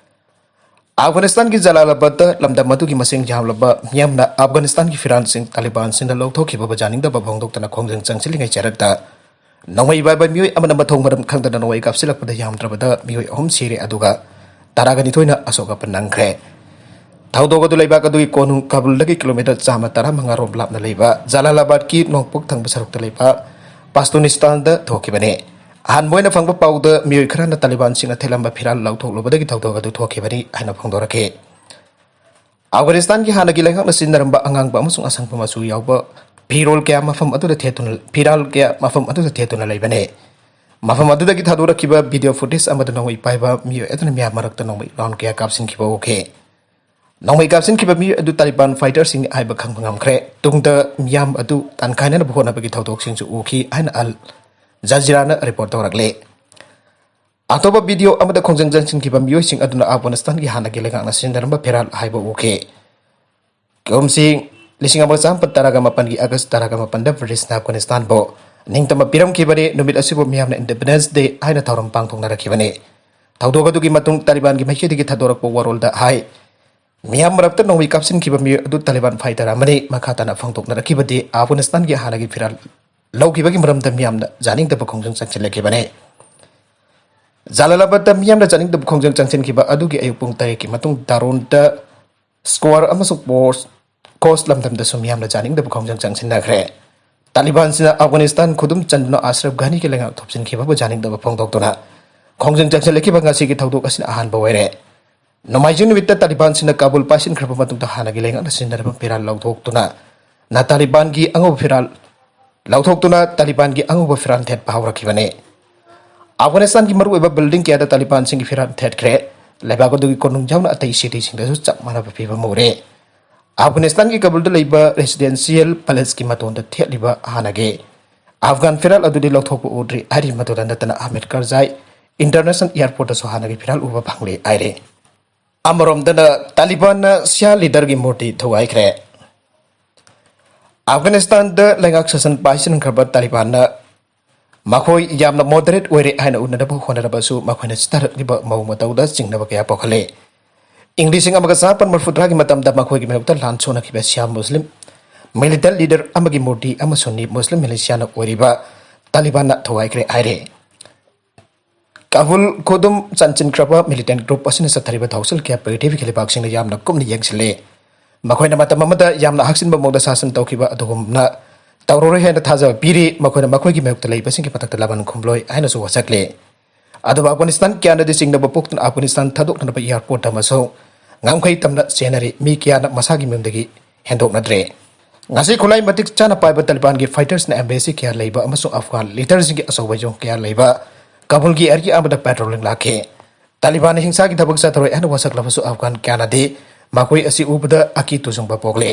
ꯑꯐꯒꯥꯅꯤꯁꯇꯥꯟꯒꯤ ꯖꯂꯥꯂꯥꯕꯥꯗꯇ ꯂꯝꯗꯝ ꯑꯗꯨꯒꯤ ꯃꯁꯤꯡ ꯌꯥꯝꯂꯕ ꯃꯤꯌꯥꯝꯅ ꯑꯐꯒꯥꯅꯤꯁꯇꯥꯟꯒꯤ ꯐꯤꯔꯥꯜꯁꯤꯡ ꯇꯥꯂꯤꯕꯥꯟꯁꯤꯡꯅ ꯂꯧꯊꯣꯛꯈꯤꯕꯕꯨ ꯌꯥꯅꯤꯡꯗꯕ ꯐꯣꯡꯗꯣꯛꯇꯨꯅ ꯈꯣꯡꯖꯪ ꯆꯪꯁꯤꯜꯂꯤꯉꯩ ꯆꯔꯛꯇ ꯅꯣꯡꯃꯩ ꯄꯥꯏꯕ ꯃꯤꯑꯣꯏ ꯑꯃꯅ ꯃꯊꯣꯡ ꯃꯔꯝ ꯈꯪꯗꯅ ꯅꯣꯡꯃꯩ ꯀꯥꯞꯁꯤꯜꯂꯛꯄꯗ ꯌꯥꯝꯗ꯭ꯔꯕꯗ ꯃꯤꯑꯣꯏ ꯑꯍꯨꯝ ꯁꯤꯔꯦ, ꯑꯗꯨꯒ ꯇꯔꯥꯒ ꯅꯤꯊꯣꯏꯅ ꯑꯁꯣꯛ ꯑꯄꯟ ꯅꯪꯈ꯭ꯔꯦ꯫ ꯊꯧꯗꯣꯛ ꯑꯗꯨ ꯂꯩꯕꯥꯛ ꯑꯗꯨꯒꯤ ꯀꯣꯅꯨꯡ ꯀꯥꯕꯨꯜꯗꯒꯤ kilometre ꯆꯥꯝꯃ ꯇꯔꯥ ꯃꯉꯥ ꯔꯣꯝ ꯂꯥꯞꯅ ꯂꯩꯕ ꯖꯂꯥꯂꯥꯕꯥꯗꯀꯤ ꯅꯣꯡꯄꯣꯛ ꯊꯪꯕ ꯁꯔꯨꯛꯇ ꯂꯩꯕ ꯄꯥꯁꯇꯨꯅꯤꯁꯇꯥꯟꯗ ꯊꯣꯛꯈꯤꯕꯅꯤ꯫ ꯑꯍꯥꯟꯕ ꯑꯣꯏꯅ ꯐꯪꯕ ꯄꯥꯎꯗ ꯃꯤꯑꯣꯏ ꯈꯔꯅ ꯇꯥꯂꯤꯕꯥꯟꯁꯤꯡꯅ ꯊꯤꯜꯂꯝꯕ ꯐꯤꯔꯥꯜ ꯂꯧꯊꯣꯛꯂꯨꯕꯗꯒꯤ ꯊꯧꯗꯣꯛ ꯑꯗꯨ ꯊꯣꯛꯈꯤꯕꯅꯤ ꯍꯥꯏꯅ ꯐꯣꯡꯗꯣꯔꯛꯈꯤ꯫ ꯑꯐꯒꯥꯅꯤꯁꯇꯥꯟꯒꯤ ꯍꯥꯟꯅꯒꯤ ꯂꯩꯉꯥꯛꯅ ꯁꯤꯖꯤꯟꯅꯔꯝꯕ ꯑꯉꯥꯡꯕ ꯑꯃꯁꯨꯡ ꯑꯁꯪꯕ ꯃꯆꯨ ꯌꯥꯎꯕ ꯐꯤꯔꯣꯜ ꯀꯌꯥ ꯃꯐꯝ ꯑꯗꯨꯗ ꯊꯦꯠꯇꯨꯅ, ꯐꯤꯔꯥꯜ ꯀꯌꯥ ꯃꯐꯝ ꯑꯗꯨꯗ ꯊꯦꯠꯇꯨꯅ ꯂꯩꯕꯅꯤ꯫ ꯃꯐꯝ ꯑꯗꯨꯗꯒꯤ ꯊꯥꯗꯣꯔꯛꯈꯤꯕ video footage ꯑꯃꯗ ꯅꯣꯡꯃꯩ ꯄꯥꯏꯕ ꯃꯤꯑꯣꯏ ꯑꯗꯨꯅ ꯃꯤꯌꯥꯝ ꯃꯔꯛꯇ ꯅꯣꯡꯃꯩ round ꯀꯌꯥ ꯀꯥꯞꯁꯤꯟꯈꯤꯕ ꯎꯈꯤ꯫ ꯅꯣꯡꯃꯩ ꯀꯥꯞꯁꯤꯟꯈꯤꯕ ꯃꯤꯑꯣꯏ ꯑꯗꯨ ꯇꯥꯂꯤꯕꯥꯟ fighter ꯁꯤꯡ ꯍꯥꯏꯕ ꯈꯪꯕ ꯉꯝꯈ꯭ꯔꯦ꯫ ꯇꯨꯡꯗ ꯃꯤꯌꯥꯝ ꯑꯗꯨ ꯇꯥꯟꯈꯥꯏꯅꯅꯕ ꯍꯣꯠꯅꯕꯒꯤ ꯊꯧꯗꯣꯛꯁꯤꯡꯁꯨ ꯎꯈꯤ ꯍꯥꯏꯅ ꯑꯜ ꯖꯖꯤꯔꯥꯅ report ꯇꯧꯔꯛꯂꯤ꯫ ꯑꯇꯣꯞꯄ video ꯑꯃꯗ ꯈꯣꯡꯖꯪ ꯆꯪꯁꯤꯟꯈꯤꯕ ꯃꯤꯑꯣꯏꯁꯤꯡ ꯑꯗꯨꯅ ꯑꯐꯒꯥꯅꯤꯁꯇꯥꯟꯒꯤ ꯍꯥꯟꯅꯒꯤ ꯂꯩꯉꯥꯛꯅ ꯁꯤꯖꯤꯟꯅꯔꯝꯕ ꯐꯤꯔꯥꯜ ꯍꯥꯏꯕ ꯎꯈꯤ꯫ ꯀꯨꯝꯁꯤ ꯂꯤꯁꯤꯡ ꯑꯃꯒ ꯆꯥꯃꯥꯄꯟ ꯇꯔꯥꯒ ꯃꯥꯄꯟꯒꯤ ꯑꯥꯒꯁ ꯇꯔꯥꯒ ꯃꯥꯄꯟꯗ ꯕ꯭ꯔꯤꯇꯤꯁꯅ ꯑꯐꯒꯥꯅꯤꯁꯇꯥꯟꯕꯨ ꯅꯤꯡꯇꯝꯕ ꯄꯤꯔꯝꯈꯤꯕꯅꯤ꯫ ꯅꯨꯃꯤꯠ ꯑꯁꯤꯕꯨ ꯃꯤꯌꯥꯝꯅ ꯏꯟꯗꯤꯄꯦꯟꯗꯦꯟꯁ ꯗꯦ ꯍꯥꯏꯅ ꯊꯧꯔꯝ ꯄꯥꯡꯊꯣꯛꯅꯔꯛꯈꯤꯕꯅꯤ꯫ ꯊꯧꯗꯣꯛ ꯑꯗꯨꯒꯤ ꯃꯇꯨꯡ ꯇꯥꯂꯤꯕꯥꯟꯒꯤ ꯃꯥꯏꯀꯩꯗꯒꯤ ꯊꯥꯗꯣꯔꯛꯄ ꯋꯥꯔꯣꯜꯗ ꯍꯥꯏ, ꯃꯤꯌꯥꯝ ꯃꯔꯛꯇ ꯅꯣꯡꯃꯩ ꯀꯥꯞꯁꯤꯟꯈꯤꯕ ꯃꯤꯑꯣꯏ ꯑꯗꯨ ꯇꯥꯂꯤꯕꯥꯟ ꯐꯥꯏꯇꯔ ꯑꯃꯅꯤ꯫ ꯃꯈꯥ ꯇꯥꯅ ꯐꯣꯡꯗꯣꯛꯅꯔꯛꯈꯤꯕꯗꯤ ꯑꯐꯒꯥꯅꯤꯁꯇꯥꯟꯒꯤ ꯍꯥꯟꯅꯒꯤ ꯐꯤꯔꯥꯜ ꯂꯧꯈꯤꯕꯒꯤ ꯃꯔꯝꯗ ꯃꯤꯌꯥꯝꯅ ꯌꯥꯅꯤꯡꯗꯕ ꯈꯣꯡꯖꯪ ꯆꯪꯁꯤꯜꯂꯛꯈꯤꯕꯅꯤ꯫ ꯖꯂꯥꯂꯥꯕꯥꯗꯇ ꯃꯤꯌꯥꯝꯅ ꯌꯥꯅꯤꯡꯗꯕ ꯈꯣꯡꯖꯪ ꯆꯪꯁꯤꯟꯈꯤꯕ ꯑꯗꯨꯒꯤ ꯑꯌꯨꯛ ꯄꯨꯡ ꯇꯔꯦꯠꯀꯤ ꯃꯇꯨꯡ ꯗꯥꯔꯣꯟꯗ ꯁ꯭ꯀꯣꯔ ꯑꯃꯁꯨꯡ ꯄꯣꯁ ꯀꯣꯁ ꯂꯝꯗꯝꯗꯁꯨ ꯃꯤꯌꯥꯝꯅ ꯌꯥꯅꯤꯡꯗꯕ ꯈꯣꯡꯖꯪ ꯆꯪꯁꯤꯟꯅꯈ꯭ꯔꯦ꯫ ꯇꯥꯂꯤꯕꯥꯟꯁꯤꯅ ꯑꯐꯒꯥꯅꯤꯁꯇꯥꯟ ꯈꯨꯗꯨꯝ ꯆꯟꯗꯨꯅ ꯑꯁꯔꯐ ꯘꯥꯅꯤꯒꯤ ꯂꯩꯉꯥꯛ ꯊꯨꯞꯆꯤꯟꯈꯤꯕꯕꯨ ꯌꯥꯅꯤꯡꯗꯕ ꯐꯣꯡꯗꯣꯛꯇꯨꯅ ꯈꯣꯡꯖꯪ ꯆꯪꯁꯤꯜꯂꯛꯈꯤꯕ ꯉꯁꯤꯒꯤ ꯊꯧꯗꯣꯛ ꯑꯁꯤꯅ ꯑꯍꯥꯟꯕ ꯑꯣꯏꯔꯦ꯫ ꯅꯣꯡꯃꯥꯏꯖꯤꯡ ꯅꯨꯃꯤꯠꯇ ꯇꯥꯂꯤꯕꯥꯟꯁꯤꯡꯅ ꯀꯥꯕꯨꯜ ꯄꯥꯏꯁꯤꯟꯈ꯭ꯔꯕ ꯃꯇꯨꯡꯗ ꯍꯥꯟꯅꯒꯤ ꯂꯩꯉꯥꯛꯅ ꯁꯤꯖꯤꯟꯅꯔꯕ ꯐꯤꯔꯥꯜ ꯂꯧꯊꯣꯛꯇꯨꯅ ꯅ ꯇꯥꯂꯤꯕꯥꯟꯒꯤ ꯑꯉꯧꯕ ꯐꯤꯔꯥꯜ ꯂꯧꯊꯣꯛꯇꯨꯅ ꯇꯥꯂꯤꯕꯥꯟꯒꯤ ꯑꯉꯧꯕ ꯐꯤꯔꯥꯜ ꯊꯦꯠꯄ ꯍꯧꯔꯛꯈꯤꯕꯅꯤ꯫ ꯑꯐꯒꯥꯅꯤꯁꯇꯥꯟꯒꯤ ꯃꯔꯨꯑꯣꯏꯕ ꯕꯤꯜꯗꯤꯡ ꯀꯌꯥꯗ ꯇꯥꯂꯤꯕꯥꯟꯁꯤꯡꯒꯤ ꯐꯤꯔꯥꯜ ꯊꯦꯠꯈ꯭ꯔꯦ꯫ ꯂꯩꯕꯥꯛ ꯑꯗꯨꯒꯤ ꯀꯣꯅꯨꯡ ꯌꯥꯎꯅ ꯑꯇꯩ ꯁꯤꯇꯤꯁꯤꯡꯗꯁꯨ ꯆꯞ ꯃꯥꯟꯅꯕ ꯐꯤꯕꯝ ꯎꯔꯦ꯫ ꯑꯐꯒꯥꯅꯤꯁꯇꯥꯟꯒꯤ ꯀꯥꯕꯨꯜꯗ ꯂꯩꯕ ꯔꯦꯁꯤꯗꯦꯟꯁꯤꯌꯦꯜ ꯄꯦꯂꯦꯁꯀꯤ ꯃꯇꯣꯟꯗ ꯊꯦꯠꯂꯤꯕ ꯍꯥꯟꯅꯒꯤ ꯑꯐꯒꯥꯟ ꯐꯤꯔꯥꯜ ꯑꯗꯨꯗꯤ ꯂꯧꯊꯣꯛꯄ ꯎꯗ꯭ꯔꯤ꯫ ꯍꯥꯏꯔꯤꯕ ꯃꯗꯨꯗ ꯅꯠꯇꯅ ꯑꯍꯃꯦꯗ ꯀꯔꯖꯥꯏ ꯏꯟꯇꯔꯅꯦꯁꯅꯦꯜ ꯏꯌꯥꯔꯄꯣꯔꯠꯇꯁꯨ ꯍꯥꯟꯅꯒꯤ ꯐꯤꯔꯥꯜ ꯎꯕ ꯐꯪꯂꯦ ꯍꯥꯏꯔꯤ꯫ ꯑꯃꯔꯣꯝꯗꯅ ꯇꯥꯂꯤꯕꯥꯟꯅ ꯁꯤꯌꯥ ꯂꯤꯗꯔꯒꯤ ꯃꯨꯔꯇꯤ ꯊꯨꯒꯥꯏꯈ꯭ꯔꯦ꯫ ꯑꯐꯒꯥꯅꯤꯁꯇꯥꯟꯗ ꯂꯩꯉꯥꯛ ꯁꯥꯁꯟ ꯄꯥꯏꯁꯤꯟꯈ꯭ꯔꯕ ꯇꯥꯂꯤꯕꯥꯟꯅ ꯃꯈꯣꯏ ꯌꯥꯝꯅ ꯃꯣꯗꯔꯦꯠ ꯑꯣꯏꯔꯦ ꯍꯥꯏꯅ ꯎꯅꯅꯕ ꯍꯣꯠꯅꯔꯕꯁꯨ ꯃꯈꯣꯏꯅ ꯆꯠꯊꯔꯛꯂꯤꯕ ꯃꯑꯣꯡ ꯃꯇꯧꯗ ꯆꯤꯡꯅꯕ ꯀꯌꯥ ꯄꯣꯛꯍꯜꯂꯤ꯫ ꯏꯪ ꯂꯤꯁꯤꯡ ꯑꯃꯒ ꯆꯥꯃꯥꯄꯟ ꯃꯔꯤꯐꯨꯇꯔꯥꯒꯤ ꯃꯇꯝꯗ ꯃꯈꯣꯏꯒꯤ ꯃꯥꯌꯣꯛꯇ ꯂꯥꯟ ꯁꯣꯛꯅꯈꯤꯕ ꯁꯤꯌꯥ ꯃꯨꯁꯂꯤꯝ ꯃꯤꯂꯤꯇꯦꯟ ꯂꯤꯗꯔ ꯑꯃꯒꯤ ꯃꯨꯔꯇꯤ ꯑꯃꯁꯨꯡ ꯁꯨꯟꯅꯤ ꯃꯨꯁꯂꯤꯝ ꯃꯤꯂꯤꯁꯤꯌꯥꯅ ꯑꯣꯏꯔꯤꯕ ꯇꯥꯂꯤꯕꯥꯟꯅ ꯊꯨꯒꯥꯏꯈ꯭ꯔꯦ ꯍꯥꯏꯔꯤ꯫ ꯀꯥꯕꯨꯜ ꯈꯨꯗꯨꯝ ꯆꯟꯁꯤꯟꯈ꯭ꯔꯕ ꯃꯤꯂꯤꯇꯦꯟ ꯒ꯭ꯔꯨꯞ ꯑꯁꯤꯅ ꯆꯠꯊꯔꯤꯕ ꯊꯧꯁꯤꯜ ꯀꯌꯥ ꯄ꯭ꯔꯤꯊꯤꯕꯤꯒꯤ ꯂꯩꯕꯥꯛꯁꯤꯡꯅ ꯌꯥꯝꯅ ꯀꯨꯞꯅ ꯌꯦꯡꯁꯤꯜꯂꯤ꯫ ꯃꯈꯣꯏꯅ ꯃꯇꯝ ꯑꯃꯗ ꯌꯥꯝꯅ ꯍꯛꯆꯤꯟꯕ ꯃꯑꯣꯡꯗ ꯁꯥꯁꯟ ꯇꯧꯈꯤꯕ ꯑꯗꯨꯒꯨꯝꯅ ꯇꯧꯔꯔꯣꯏ ꯍꯥꯏꯅ ꯊꯥꯖꯕ ꯄꯤꯔꯤ꯫ ꯃꯈꯣꯏꯅ ꯃꯈꯣꯏꯒꯤ ꯃꯥꯌꯣꯛꯇ ꯂꯩꯕꯁꯤꯡꯒꯤ ꯃꯊꯛꯇ ꯂꯥꯟꯕꯟ ꯈꯨꯝꯂꯣꯏ ꯍꯥꯏꯅꯁꯨ ꯋꯥꯁꯛꯂꯤ꯫ ꯑꯗꯨꯕꯨ ꯑꯐꯒꯥꯅꯤꯁꯇꯥꯟ ꯀꯌꯥꯅꯗꯤ ꯆꯤꯡꯅꯕ ꯄꯣꯛꯇꯨꯅ ꯑꯐꯒꯥꯅꯤꯁꯇꯥꯟ ꯊꯥꯗꯣꯛꯅꯅꯕ ꯏꯌꯥꯔꯄꯣꯔꯠ ꯑꯃꯁꯨꯡ ꯉꯝꯈꯩ ꯇꯝꯅ ꯆꯦꯟꯅꯔꯤ꯫ ꯃꯤ ꯀꯌꯥꯅ ꯃꯁꯥꯒꯤ ꯃꯌꯨꯝꯗꯒꯤ ꯍꯦꯟꯗꯣꯛꯅꯗ꯭ꯔꯦ꯫ ꯉꯁꯤ ꯈꯨꯠꯂꯥꯏ ꯃꯇꯤꯛ ꯆꯥꯅ ꯄꯥꯏꯕ ꯇꯥꯂꯤꯕꯥꯟꯒꯤ ꯐꯥꯏꯇꯔꯁꯅ ꯑꯦꯝꯕꯦꯁꯤ ꯀꯌꯥ ꯂꯩꯕ ꯑꯃꯁꯨꯡ ꯑꯐꯒꯥꯟ ꯂꯤꯗꯔꯁꯤꯡꯒꯤ ꯑꯆꯧꯕ ꯌꯨꯝ ꯀꯌꯥ ꯂꯩꯕ ꯀꯥꯕꯨꯜꯒꯤ ꯑꯦꯔꯤꯌꯥ ꯑꯃꯗ ꯄꯦꯇ꯭ꯔꯣꯂꯤꯡ ꯂꯥꯛꯈꯤ꯫ ꯇꯥꯂꯤꯕꯥꯟꯅ ꯍꯤꯡꯁꯥꯒꯤ ꯊꯕꯛ ꯆꯠꯊꯔꯣꯏ ꯍꯥꯏꯅ ꯋꯥꯁꯛꯂꯕꯁꯨ ꯑꯐꯒꯥꯟ ꯀꯌꯥꯅꯗꯤ ꯃꯈꯣꯏ ꯑꯁꯤ ꯎꯕꯗ ꯑꯀꯤ ꯇꯨꯖꯨꯡꯕ ꯄꯣꯛꯂꯦ꯫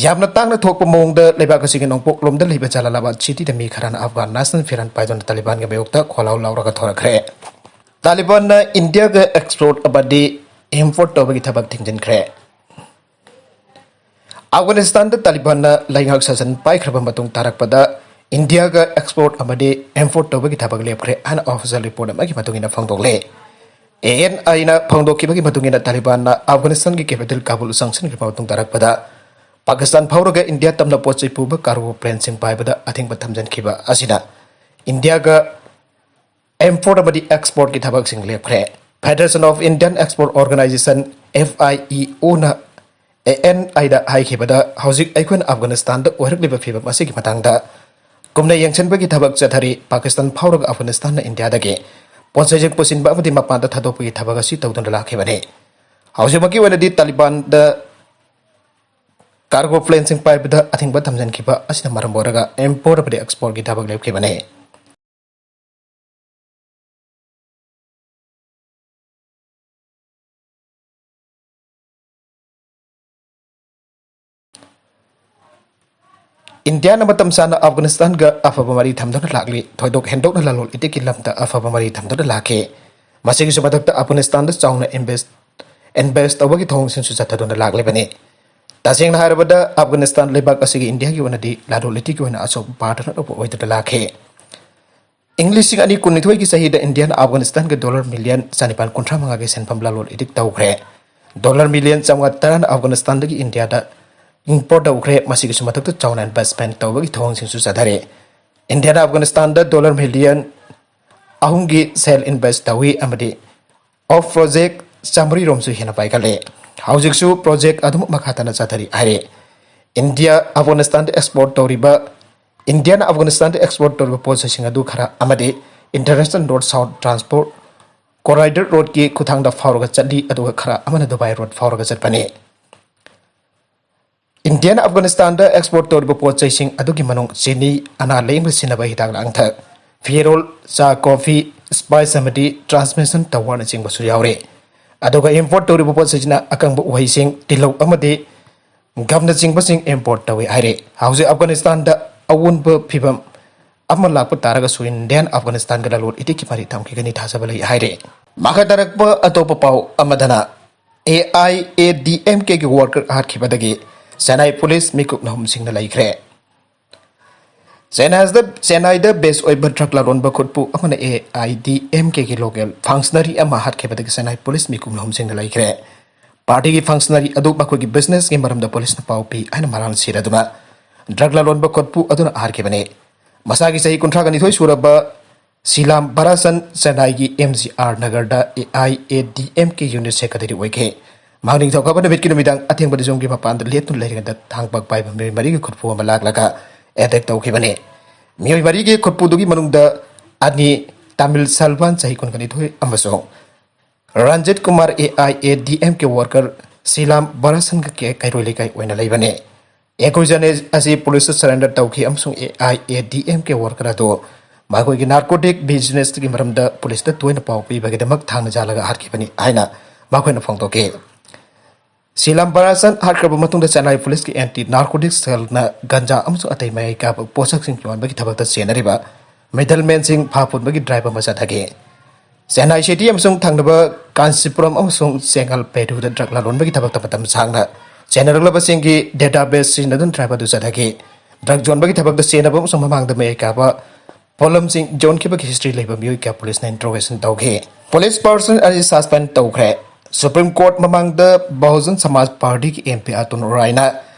ꯌꯥꯝꯅ ꯇꯥꯡꯅ ꯊꯣꯛꯄ ꯃꯑꯣꯡꯗ ꯂꯩꯕꯥꯛ ꯑꯁꯤꯒꯤ ꯅꯣꯡꯄꯣꯛꯂꯣꯝꯗ ꯂꯩꯕ ꯖꯂꯥꯂꯥꯕꯥꯗ ꯁꯤꯇꯤꯗ ꯃꯤ ꯈꯔꯅ ꯑꯐꯒꯥꯟ ꯅꯦꯁꯅꯦꯜ ꯐꯤꯔꯥꯜ ꯄꯥꯏꯗꯨꯅ ꯇꯥꯂꯤꯕꯥꯟꯒꯤ ꯃꯥꯌꯣꯛꯇ ꯈꯣꯜꯂꯥꯎ ꯂꯥꯎꯔꯒ ꯊꯣꯔꯛꯈ꯭ꯔꯦ꯫ ꯇꯥꯂꯤꯕꯥꯟꯅ ꯏꯟꯗꯤꯌꯥꯒ ꯑꯦꯛꯁꯄꯣꯔꯠ ꯑꯃꯗꯤ ꯏꯝꯄꯣꯔꯠ ꯇꯧꯕꯒꯤ ꯊꯕꯛ ꯊꯤꯡꯖꯤꯟꯈ꯭ꯔꯦ꯫ ꯑꯐꯒꯥꯅꯤꯁꯇꯥꯟꯗ ꯇꯥꯂꯤꯕꯥꯟꯅ ꯂꯩꯉꯥꯛ ꯁꯥꯁꯟ ꯄꯥꯏꯈ꯭ꯔꯕ ꯃꯇꯨꯡ ꯇꯥꯔꯛꯄꯗ ꯏꯟꯗꯤꯌꯥꯒ ꯑꯦꯛꯁꯄꯣꯔꯠ ꯑꯃꯗꯤ ꯏꯝꯄꯣꯔꯠ ꯇꯧꯕꯒꯤ ꯊꯕꯛ ꯂꯦꯞꯈ꯭ꯔꯦ ꯍꯥꯏꯅ ꯑꯣꯐꯤꯁꯤꯌꯦꯜ ꯔꯤꯄꯣꯔꯠ ꯑꯃꯒꯤ ꯃꯇꯨꯡ ꯏꯟꯅ ꯐꯣꯡꯗꯣꯛꯂꯦ꯫ ꯑꯦ ꯑꯦꯟ ꯑꯥꯏꯅ ꯐꯣꯡꯗꯣꯛꯈꯤꯕꯒꯤ ꯃꯇꯨꯡ ꯏꯟꯅ ꯇꯥꯂꯤꯕꯥꯟꯅ ꯑꯐꯒꯥꯅꯤꯁꯇꯥꯟꯒꯤ ꯀꯦꯄꯤꯇꯦꯜ ꯀꯥꯕꯨꯜ ꯆꯪꯁꯤꯟꯈ꯭ꯔꯕ ꯃꯇꯨꯡ ꯇꯥꯔꯛꯄꯗ ꯄꯥꯀꯤꯁꯇꯥꯟ ꯐꯥꯎꯔꯒ ꯏꯟꯗꯤꯌꯥ ꯇꯝꯅ ꯄꯣꯠ ꯆꯩ ꯄꯨꯕ ꯀꯥꯔꯒꯣ ꯄ꯭ꯂꯦꯟꯁꯤꯡ ꯄꯥꯏꯕꯗ ꯑꯊꯤꯡꯕ ꯊꯝꯖꯤꯟꯈꯤꯕ ꯑꯁꯤꯅ ꯏꯟꯗꯤꯌꯥꯒ ꯏꯝꯄꯣꯔꯠ ꯑꯃꯗꯤ ꯑꯦꯛꯁꯄꯣꯔꯠꯀꯤ ꯊꯕꯛꯁꯤꯡ ꯂꯦꯞꯈ꯭ꯔꯦ꯫ Federation of Indian Export Organization, F I E O ꯅ ꯑꯦ ꯑꯦꯟ ꯑꯥꯏꯗ ꯍꯥꯏꯈꯤꯕꯗ, ꯍꯧꯖꯤꯛ ꯑꯩꯈꯣꯏꯅ ꯑꯐꯒꯥꯅꯤꯁꯇꯥꯟꯗ ꯑꯣꯏꯔꯛꯂꯤꯕ ꯐꯤꯕꯝ ꯑꯁꯤꯒꯤ ꯃꯇꯥꯡꯗ ꯀꯨꯞꯅ ꯌꯦꯡꯁꯤꯟꯕꯒꯤ ꯊꯕꯛ ꯆꯠꯊꯔꯤ꯫ ꯄꯥꯀꯤꯁꯇꯥꯟ ꯐꯥꯎꯔꯒ ꯑꯐꯒꯥꯅꯤꯁꯇꯥꯟꯅ ꯏꯟꯗꯤꯌꯥꯗꯒꯤ ꯄꯣꯠ ꯆꯩꯁꯤꯡ ꯄꯨꯁꯤꯟꯕ ꯑꯃꯗꯤ ꯃꯄꯥꯟꯗ ꯊꯥꯗꯣꯛꯄꯒꯤ ꯊꯕꯛ ꯑꯁꯤ ꯇꯧꯗꯨꯅ ꯂꯥꯛꯈꯤꯕꯅꯤ꯫ ꯍꯧꯖꯤꯛꯃꯛꯀꯤ ꯑꯣꯏꯅꯗꯤ ꯇꯥꯂꯤꯕꯥꯟꯗ ꯀꯥꯔꯒꯣ ꯄ꯭ꯂꯦꯟꯁꯤꯡ ꯄꯥꯏꯕꯗ ꯑꯊꯤꯡꯕ ꯊꯝꯖꯤꯟꯈꯤꯕ ꯑꯁꯤꯅ ꯃꯔꯝ ꯑꯣꯏꯔꯒ ꯏꯝꯄꯣꯔꯠ ꯑꯃꯗꯤ ꯑꯦꯛꯁꯄꯣꯔꯠꯀꯤ ꯊꯕꯛ ꯂꯦꯞꯈꯤꯕꯅꯤ꯫ ꯏꯟꯗꯤꯌꯥꯅ ꯃꯇꯝ ꯆꯥꯅ ꯑꯐꯒꯥꯅꯤꯁꯇꯥꯟꯒ ꯑꯐꯕ ꯃꯔꯤ ꯊꯝꯗꯨꯅ ꯂꯥꯛꯂꯤ꯫ ꯊꯣꯏꯗꯣꯛ ꯍꯦꯟꯗꯣꯛꯅ ꯂꯂꯣꯟ ꯏꯇꯤꯛꯀꯤ ꯂꯝꯗ ꯑꯐꯕ ꯃꯔꯤ ꯊꯝꯗꯨꯅ ꯂꯥꯛꯈꯤ꯫ ꯃꯁꯤꯒꯤꯁꯨ ꯃꯊꯛꯇ ꯑꯐꯒꯥꯅꯤꯁꯇꯥꯟꯗ ꯆꯥꯎꯅ ꯏꯟꯚꯦꯁ ꯏꯟꯚꯦꯁ ꯇꯧꯕꯒꯤ ꯊꯧꯑꯣꯡꯁꯤꯡꯁꯨ ꯆꯠꯊꯗꯨꯅ ꯂꯥꯛꯂꯤꯕꯅꯤ꯫ ꯇꯁꯦꯡꯅ ꯍꯥꯏꯔꯕꯗ ꯑꯐꯒꯥꯅꯤꯁꯇꯥꯟ ꯂꯩꯕꯥꯛ ꯑꯁꯤꯒꯤ ꯏꯟꯗꯤꯌꯥꯒꯤ ꯑꯣꯏꯅꯗꯤ ꯂꯂꯣꯟ ꯏꯇꯤꯛꯀꯤ ꯑꯣꯏꯅ ꯑꯆꯧꯕ ꯄꯥꯔꯠꯅꯔ ꯑꯃ ꯑꯣꯏꯗꯨꯅ ꯂꯥꯛꯈꯤ꯫ ꯏꯪ ꯂꯤꯁꯤꯡ ꯑꯅꯤ ꯀꯨꯟꯅꯤꯊꯣꯏꯒꯤ ꯆꯍꯤꯗ ꯏꯟꯗꯤꯌꯥꯅ ꯑꯐꯒꯥꯅꯤꯁꯇꯥꯟꯒ ꯗꯣꯂꯔ ꯃꯤꯂꯤꯌꯟ ꯆꯅꯤꯄꯥꯟ ꯀꯨꯟꯊ꯭ꯔꯥ ꯃꯉꯥꯒꯤ ꯁꯦꯟꯐꯝ ꯂꯂꯣꯟ ꯏꯇꯤꯛ ꯇꯧꯈ꯭ꯔꯦ꯫ ꯗꯣꯂꯔ ꯃꯤꯂꯤꯌꯟ ꯆꯥꯝꯃꯉꯥ ꯇꯔꯥꯅ ꯑꯐꯒꯥꯅꯤꯁꯇꯥꯟꯗꯒꯤ ꯏꯟꯗꯤꯌꯥꯗ ꯏꯝꯄꯣꯔꯠ ꯇꯧꯈ꯭ꯔꯦ꯫ ꯃꯁꯤꯒꯤꯁꯨ ꯃꯊꯛꯇ ꯆꯥꯎꯅ ꯏꯟꯚꯦꯁꯃꯦꯟ ꯇꯧꯕꯒꯤ ꯊꯧꯑꯣꯡꯁꯤꯡꯁꯨ ꯆꯠꯊꯔꯤ꯫ ꯏꯟꯗꯤꯌꯥꯅ ꯑꯐꯒꯥꯅꯤꯁꯇꯥꯟꯗ ꯗꯣꯂꯔ ꯃꯤꯂꯤꯌꯟ ꯑꯍꯨꯝꯒꯤ ꯁꯦꯜ ꯏꯟꯚꯦꯁ ꯇꯧꯏ ꯑꯃꯗꯤ ꯑꯣꯐ ꯄ꯭ꯔꯣꯖꯦꯛ ꯆꯥꯃꯔꯤ ꯔꯣꯝꯁꯨ ꯍꯦꯟꯅ ꯄꯥꯏꯈꯠꯂꯦ꯫ ꯍꯧꯖꯤꯛꯁꯨ ꯄ꯭ꯔꯣꯖꯦꯛ ꯑꯗꯨꯃꯛ ꯃꯈꯥ ꯇꯥꯅ ꯆꯠꯊꯔꯤ ꯍꯥꯏꯔꯦ꯫ ꯏꯟꯗꯤꯌꯥ ꯑꯐꯒꯥꯅꯤꯁꯇꯥꯟꯗ ꯑꯦꯛꯁꯄꯣꯔꯠ ꯇꯧꯔꯤꯕ, ꯏꯟꯗꯤꯌꯥꯅ ꯑꯐꯒꯥꯅꯤꯁꯇꯥꯟꯗ ꯑꯦꯛꯁꯄꯣꯔꯠ ꯇꯧꯔꯤꯕ ꯄꯣꯠ ꯆꯩꯁꯤꯡ ꯑꯗꯨ ꯈꯔ ꯑꯃꯗꯤ ꯏꯟꯇꯔꯅꯦꯁꯅꯦꯜ ꯅꯣꯔꯠ ꯁꯥꯎꯠ ꯇ꯭ꯔꯥꯟꯁꯄꯣꯔꯠ ꯀꯣꯔꯥꯏꯗꯔ ꯔꯣꯗꯀꯤ ꯈꯨꯠꯊꯥꯡꯗ ꯐꯥꯎꯔꯒ ꯆꯠꯂꯤ, ꯑꯗꯨꯒ ꯈꯔ ꯑꯃꯅ ꯗꯨꯕꯥꯏ ꯔꯣꯗ ꯐꯥꯎꯔꯒ ꯆꯠꯄꯅꯤ꯫ ꯏꯟꯗꯤꯌꯥꯅ ꯑꯐꯒꯥꯅꯤꯁꯇꯥꯟꯗ ꯑꯦꯛꯁꯄꯣꯔꯠ ꯇꯧꯔꯤꯕ ꯄꯣꯠ ꯆꯩꯁꯤꯡ ꯑꯗꯨꯒꯤ ꯃꯅꯨꯡ ꯆꯤꯅꯤ, ꯑꯅꯥ ꯂꯥꯌꯦꯡꯕꯗ ꯁꯤꯖꯤꯟꯅꯕ ꯍꯤꯗꯥꯛ ꯂꯥꯡꯊꯛ, ꯐꯤꯔꯣꯜ, ꯆꯥ, ꯀꯣꯐꯤ, ꯁ꯭ꯄꯥꯏꯁ ꯑꯃꯗꯤ ꯇ꯭ꯔꯥꯟꯁꯃꯤꯁꯟ ꯇꯋꯥꯔꯅꯆꯤꯡꯕꯁꯨ ꯌꯥꯎꯔꯤ꯫ ꯑꯗꯨꯒ ꯏꯝꯄꯣꯔꯠ ꯇꯧꯔꯤꯕ ꯄꯣꯠ ꯆꯩꯁꯤꯅ ꯑꯀꯪꯕ ꯎꯍꯩꯁꯤꯡ, ꯇꯤꯜꯍꯧ ꯑꯃꯗꯤ ꯒꯝꯅꯆꯤꯡꯕꯁꯤꯡ ꯏꯝꯄꯣꯔꯠ ꯇꯧꯏ ꯍꯥꯏꯔꯤ꯫ ꯍꯧꯖꯤꯛ ꯑꯐꯒꯥꯅꯤꯁꯇꯥꯟꯗ ꯑꯑꯣꯟꯕ ꯐꯤꯕꯝ ꯑꯃ ꯂꯥꯛꯄ ꯇꯥꯔꯒꯁꯨ ꯏꯟꯗꯤꯌꯥꯅ ꯑꯐꯒꯥꯅꯤꯁꯇꯥꯟꯒ ꯂꯂꯣꯟ ꯏꯇꯤꯛꯀꯤ ꯃꯔꯤ ꯊꯝꯈꯤꯒꯅꯤ ꯊꯥꯖꯕ ꯂꯩ ꯍꯥꯏꯔꯤ꯫ ꯃꯈꯥ ꯇꯥꯔꯛꯄ ꯑꯇꯣꯞꯄ ꯄꯥꯎ ꯑꯃꯗꯅ, A I A D M ꯀꯦꯒꯤ ꯋꯥꯔꯀꯔ ꯍꯥꯠꯈꯤꯕꯗꯒꯤ ꯆꯦꯟꯅꯥꯏ ꯄꯨꯂꯤꯁ ꯃꯤꯀꯨꯞ ꯅꯍꯨꯝꯁꯤꯡꯅ ꯂꯩꯈ꯭ꯔꯦ꯫ ꯆꯦꯟꯅꯥꯏꯗ ꯆꯦꯟꯅꯥꯏꯗ ꯕꯦꯁ ꯑꯣꯏꯕ ꯗ꯭ꯔꯒ ꯂꯂꯣꯟꯕ ꯈꯨꯠꯄꯨ ꯑꯃꯅ A I D M ꯀꯦꯒꯤ local ꯐꯪꯁꯅꯔꯤ ꯑꯃ ꯍꯥꯠꯈꯤꯕꯗꯒꯤ ꯆꯦꯟꯅꯥꯏ ꯄꯨꯂꯤꯁ ꯃꯤꯀꯨꯞ ꯅꯍꯨꯝꯁꯤꯡꯅ ꯂꯩꯈ꯭ꯔꯦ꯫ ꯄꯥꯔꯇꯤꯒꯤ ꯐꯪꯁꯅꯔꯤ ꯑꯗꯨ ꯃꯈꯣꯏꯒꯤ ꯕꯤꯖꯤꯅꯦꯁꯀꯤ ꯃꯔꯝꯗ ꯄꯨꯂꯤꯁꯅ ꯄꯥꯎ ꯄꯤ ꯍꯥꯏꯅ ꯃꯔꯥꯜ ꯁꯤꯔꯗꯨꯅ ꯗ꯭ꯔꯒ ꯂꯂꯣꯟꯕ ꯈꯨꯠꯄꯨ ꯑꯗꯨꯅ ꯍꯥꯠꯈꯤꯕꯅꯤ꯫ ꯃꯁꯥꯒꯤ ꯆꯍꯤ ꯀꯨꯟꯊ꯭ꯔꯥꯒ ꯅꯤꯊꯣꯏ ꯁꯨꯔꯕ ꯁꯤꯂꯥꯝ ꯕꯔꯥꯁꯟ ꯆꯦꯟꯅꯥꯏꯒꯤ ꯑꯦꯝ ꯖꯤ ꯑꯥꯔ ꯅꯒꯔꯗ A I A D M K unit secretary ꯑꯣꯏꯈꯤ꯫ ꯃꯍꯥꯛ ꯅꯤꯡꯊꯧꯀꯥꯕ ꯅꯨꯃꯤꯠꯀꯤ ꯅꯨꯃꯤꯗꯥꯡ ꯑꯊꯦꯡꯕꯗ ꯌꯨꯝꯒꯤ ꯃꯄꯥꯟꯗ ꯂꯦꯞꯇꯨꯅ ꯂꯩꯔꯤꯉꯩꯗ ꯊꯥꯡ ꯄꯥꯛ ꯄꯥꯏꯕ ꯃꯤꯑꯣꯏ ꯃꯔꯤꯒꯤ ꯈꯨꯠꯄꯨ ꯑꯃ ꯂꯥꯛꯂꯒ ꯑꯦꯇꯦꯛ ꯇꯧꯈꯤꯕꯅꯤ꯫ ꯃꯤꯑꯣꯏ ꯃꯔꯤꯒꯤ ꯈꯨꯠꯄꯨꯗꯨꯒꯤ ꯃꯅꯨꯡꯗ ꯑꯅꯤ ꯇꯥꯃꯤꯜ ꯁꯜꯕꯥꯟ ꯆꯍꯤ ꯀꯨꯟꯒ ꯅꯤꯊꯣꯏ ꯑꯃꯁꯨꯡ Ranjit Kumar A I A D M K worker ꯁꯤꯂꯥꯝ ꯕꯔꯥꯁꯟꯒ ꯀꯦ ꯀꯩꯔꯣꯏ ꯂꯩꯀꯥꯏ ꯑꯣꯏꯅ ꯂꯩꯕꯅꯤ꯫ ꯑꯦꯀꯨꯏꯖꯅꯦ ꯑꯁꯤ ꯄꯨꯂꯤꯁꯇ ꯁꯔꯦꯟꯗꯔ ꯇꯧꯈꯤ ꯑꯃꯁꯨꯡ ꯑꯦ I A D M K worker ꯑꯗꯨ ꯃꯈꯣꯏꯒꯤ ꯅꯥꯔꯀꯣꯇꯤꯛ ꯕꯤꯖꯤꯅꯦꯁꯀꯤ ꯃꯔꯝꯗ ꯄꯨꯂꯤꯁꯇ ꯇꯣꯏꯅ ꯄꯥꯎ ꯄꯤꯕꯒꯤꯗꯃꯛ ꯊꯥꯡꯅ ꯖꯥꯜꯂꯒ ꯍꯥꯠꯈꯤꯕꯅꯤ ꯍꯥꯏꯅ ꯃꯈꯣꯏꯅ ꯐꯣꯡꯗꯣꯛꯈꯤ꯫ ꯁꯤꯂꯥꯝ ꯕꯔꯥꯁꯟ ꯍꯥꯠꯈ꯭ꯔꯕ ꯃꯇꯨꯡꯗ ꯆꯦꯟꯅꯥꯏ ꯄꯨꯂꯤꯁꯀꯤ ꯑꯦꯟꯇꯤ ꯅꯥꯔꯀꯣꯇꯤꯛ ꯁꯦꯜꯅ ꯒꯟꯖꯥ ꯑꯃꯁꯨꯡ ꯑꯇꯩ ꯃꯌꯥꯏ ꯀꯥꯕ ꯄꯣꯠꯁꯛꯁꯤꯡ ꯌꯣꯟꯕꯒꯤ ꯊꯕꯛꯇ ꯆꯦꯟꯅꯔꯤꯕ ꯃꯤꯗꯜꯃꯦꯟꯁꯤꯡ ꯐꯥ ꯄꯨꯟꯕꯒꯤ ꯗ꯭ꯔꯥꯏꯚ ꯑꯃ ꯆꯠꯊꯈꯤ꯫ ꯆꯦꯟꯅꯥꯏ ꯁꯤꯇꯤ ꯑꯃꯁꯨꯡ ꯊꯪꯅꯕ ꯀꯥꯟꯆꯤꯄꯨꯔꯝ ꯑꯃꯁꯨꯡ ꯆꯦꯡꯒꯜꯄꯦꯗꯨꯗ ꯗ꯭ꯔꯒ ꯂꯂꯣꯟꯕꯒꯤ ꯊꯕꯛꯇ ꯃꯇꯝ ꯁꯥꯡꯅ ꯆꯦꯟꯅꯔꯛꯂꯕꯁꯤꯡꯒꯤ ꯗꯦꯇꯥꯕꯦꯁ ꯁꯤꯖꯤꯟꯅꯗꯨꯅ ꯗ꯭ꯔꯥꯏꯚ ꯑꯗꯨ ꯆꯠꯊꯈꯤ꯫ ꯗ꯭ꯔꯒ ꯌꯣꯟꯕꯒꯤ ꯊꯕꯛꯇ ꯆꯦꯟꯅꯕ ꯑꯃꯁꯨꯡ ꯃꯃꯥꯡꯗ ꯃꯌꯥꯏ ꯀꯥꯕ ꯄꯣꯠꯂꯝꯁꯤꯡ ꯌꯣꯟꯈꯤꯕꯒꯤ ꯍꯤꯁꯇ꯭ꯔꯤ ꯂꯩꯕ ꯃꯤꯑꯣꯏ ꯀꯌꯥ ꯄꯨꯂꯤꯁꯅ ꯏꯟꯇ꯭ꯔꯣꯒꯦꯁꯟ ꯇꯧꯈꯤ꯫ ꯄꯨꯂꯤꯁ ꯄꯥꯔꯁꯟ ꯑꯁꯤ ꯁꯁꯄꯦꯟ ꯇꯧꯈ꯭ꯔꯦ꯫ ꯁꯨꯄ꯭ꯔꯤꯝ ꯀꯣꯔꯠ ꯃꯃꯥꯡꯗ ꯕꯍꯨꯖꯟ ꯁꯃꯥꯖ ꯄꯥꯔꯇꯤꯒꯤ ꯑꯦꯝ ꯄꯤ ꯑꯇꯨꯜ ꯔꯥꯏꯅ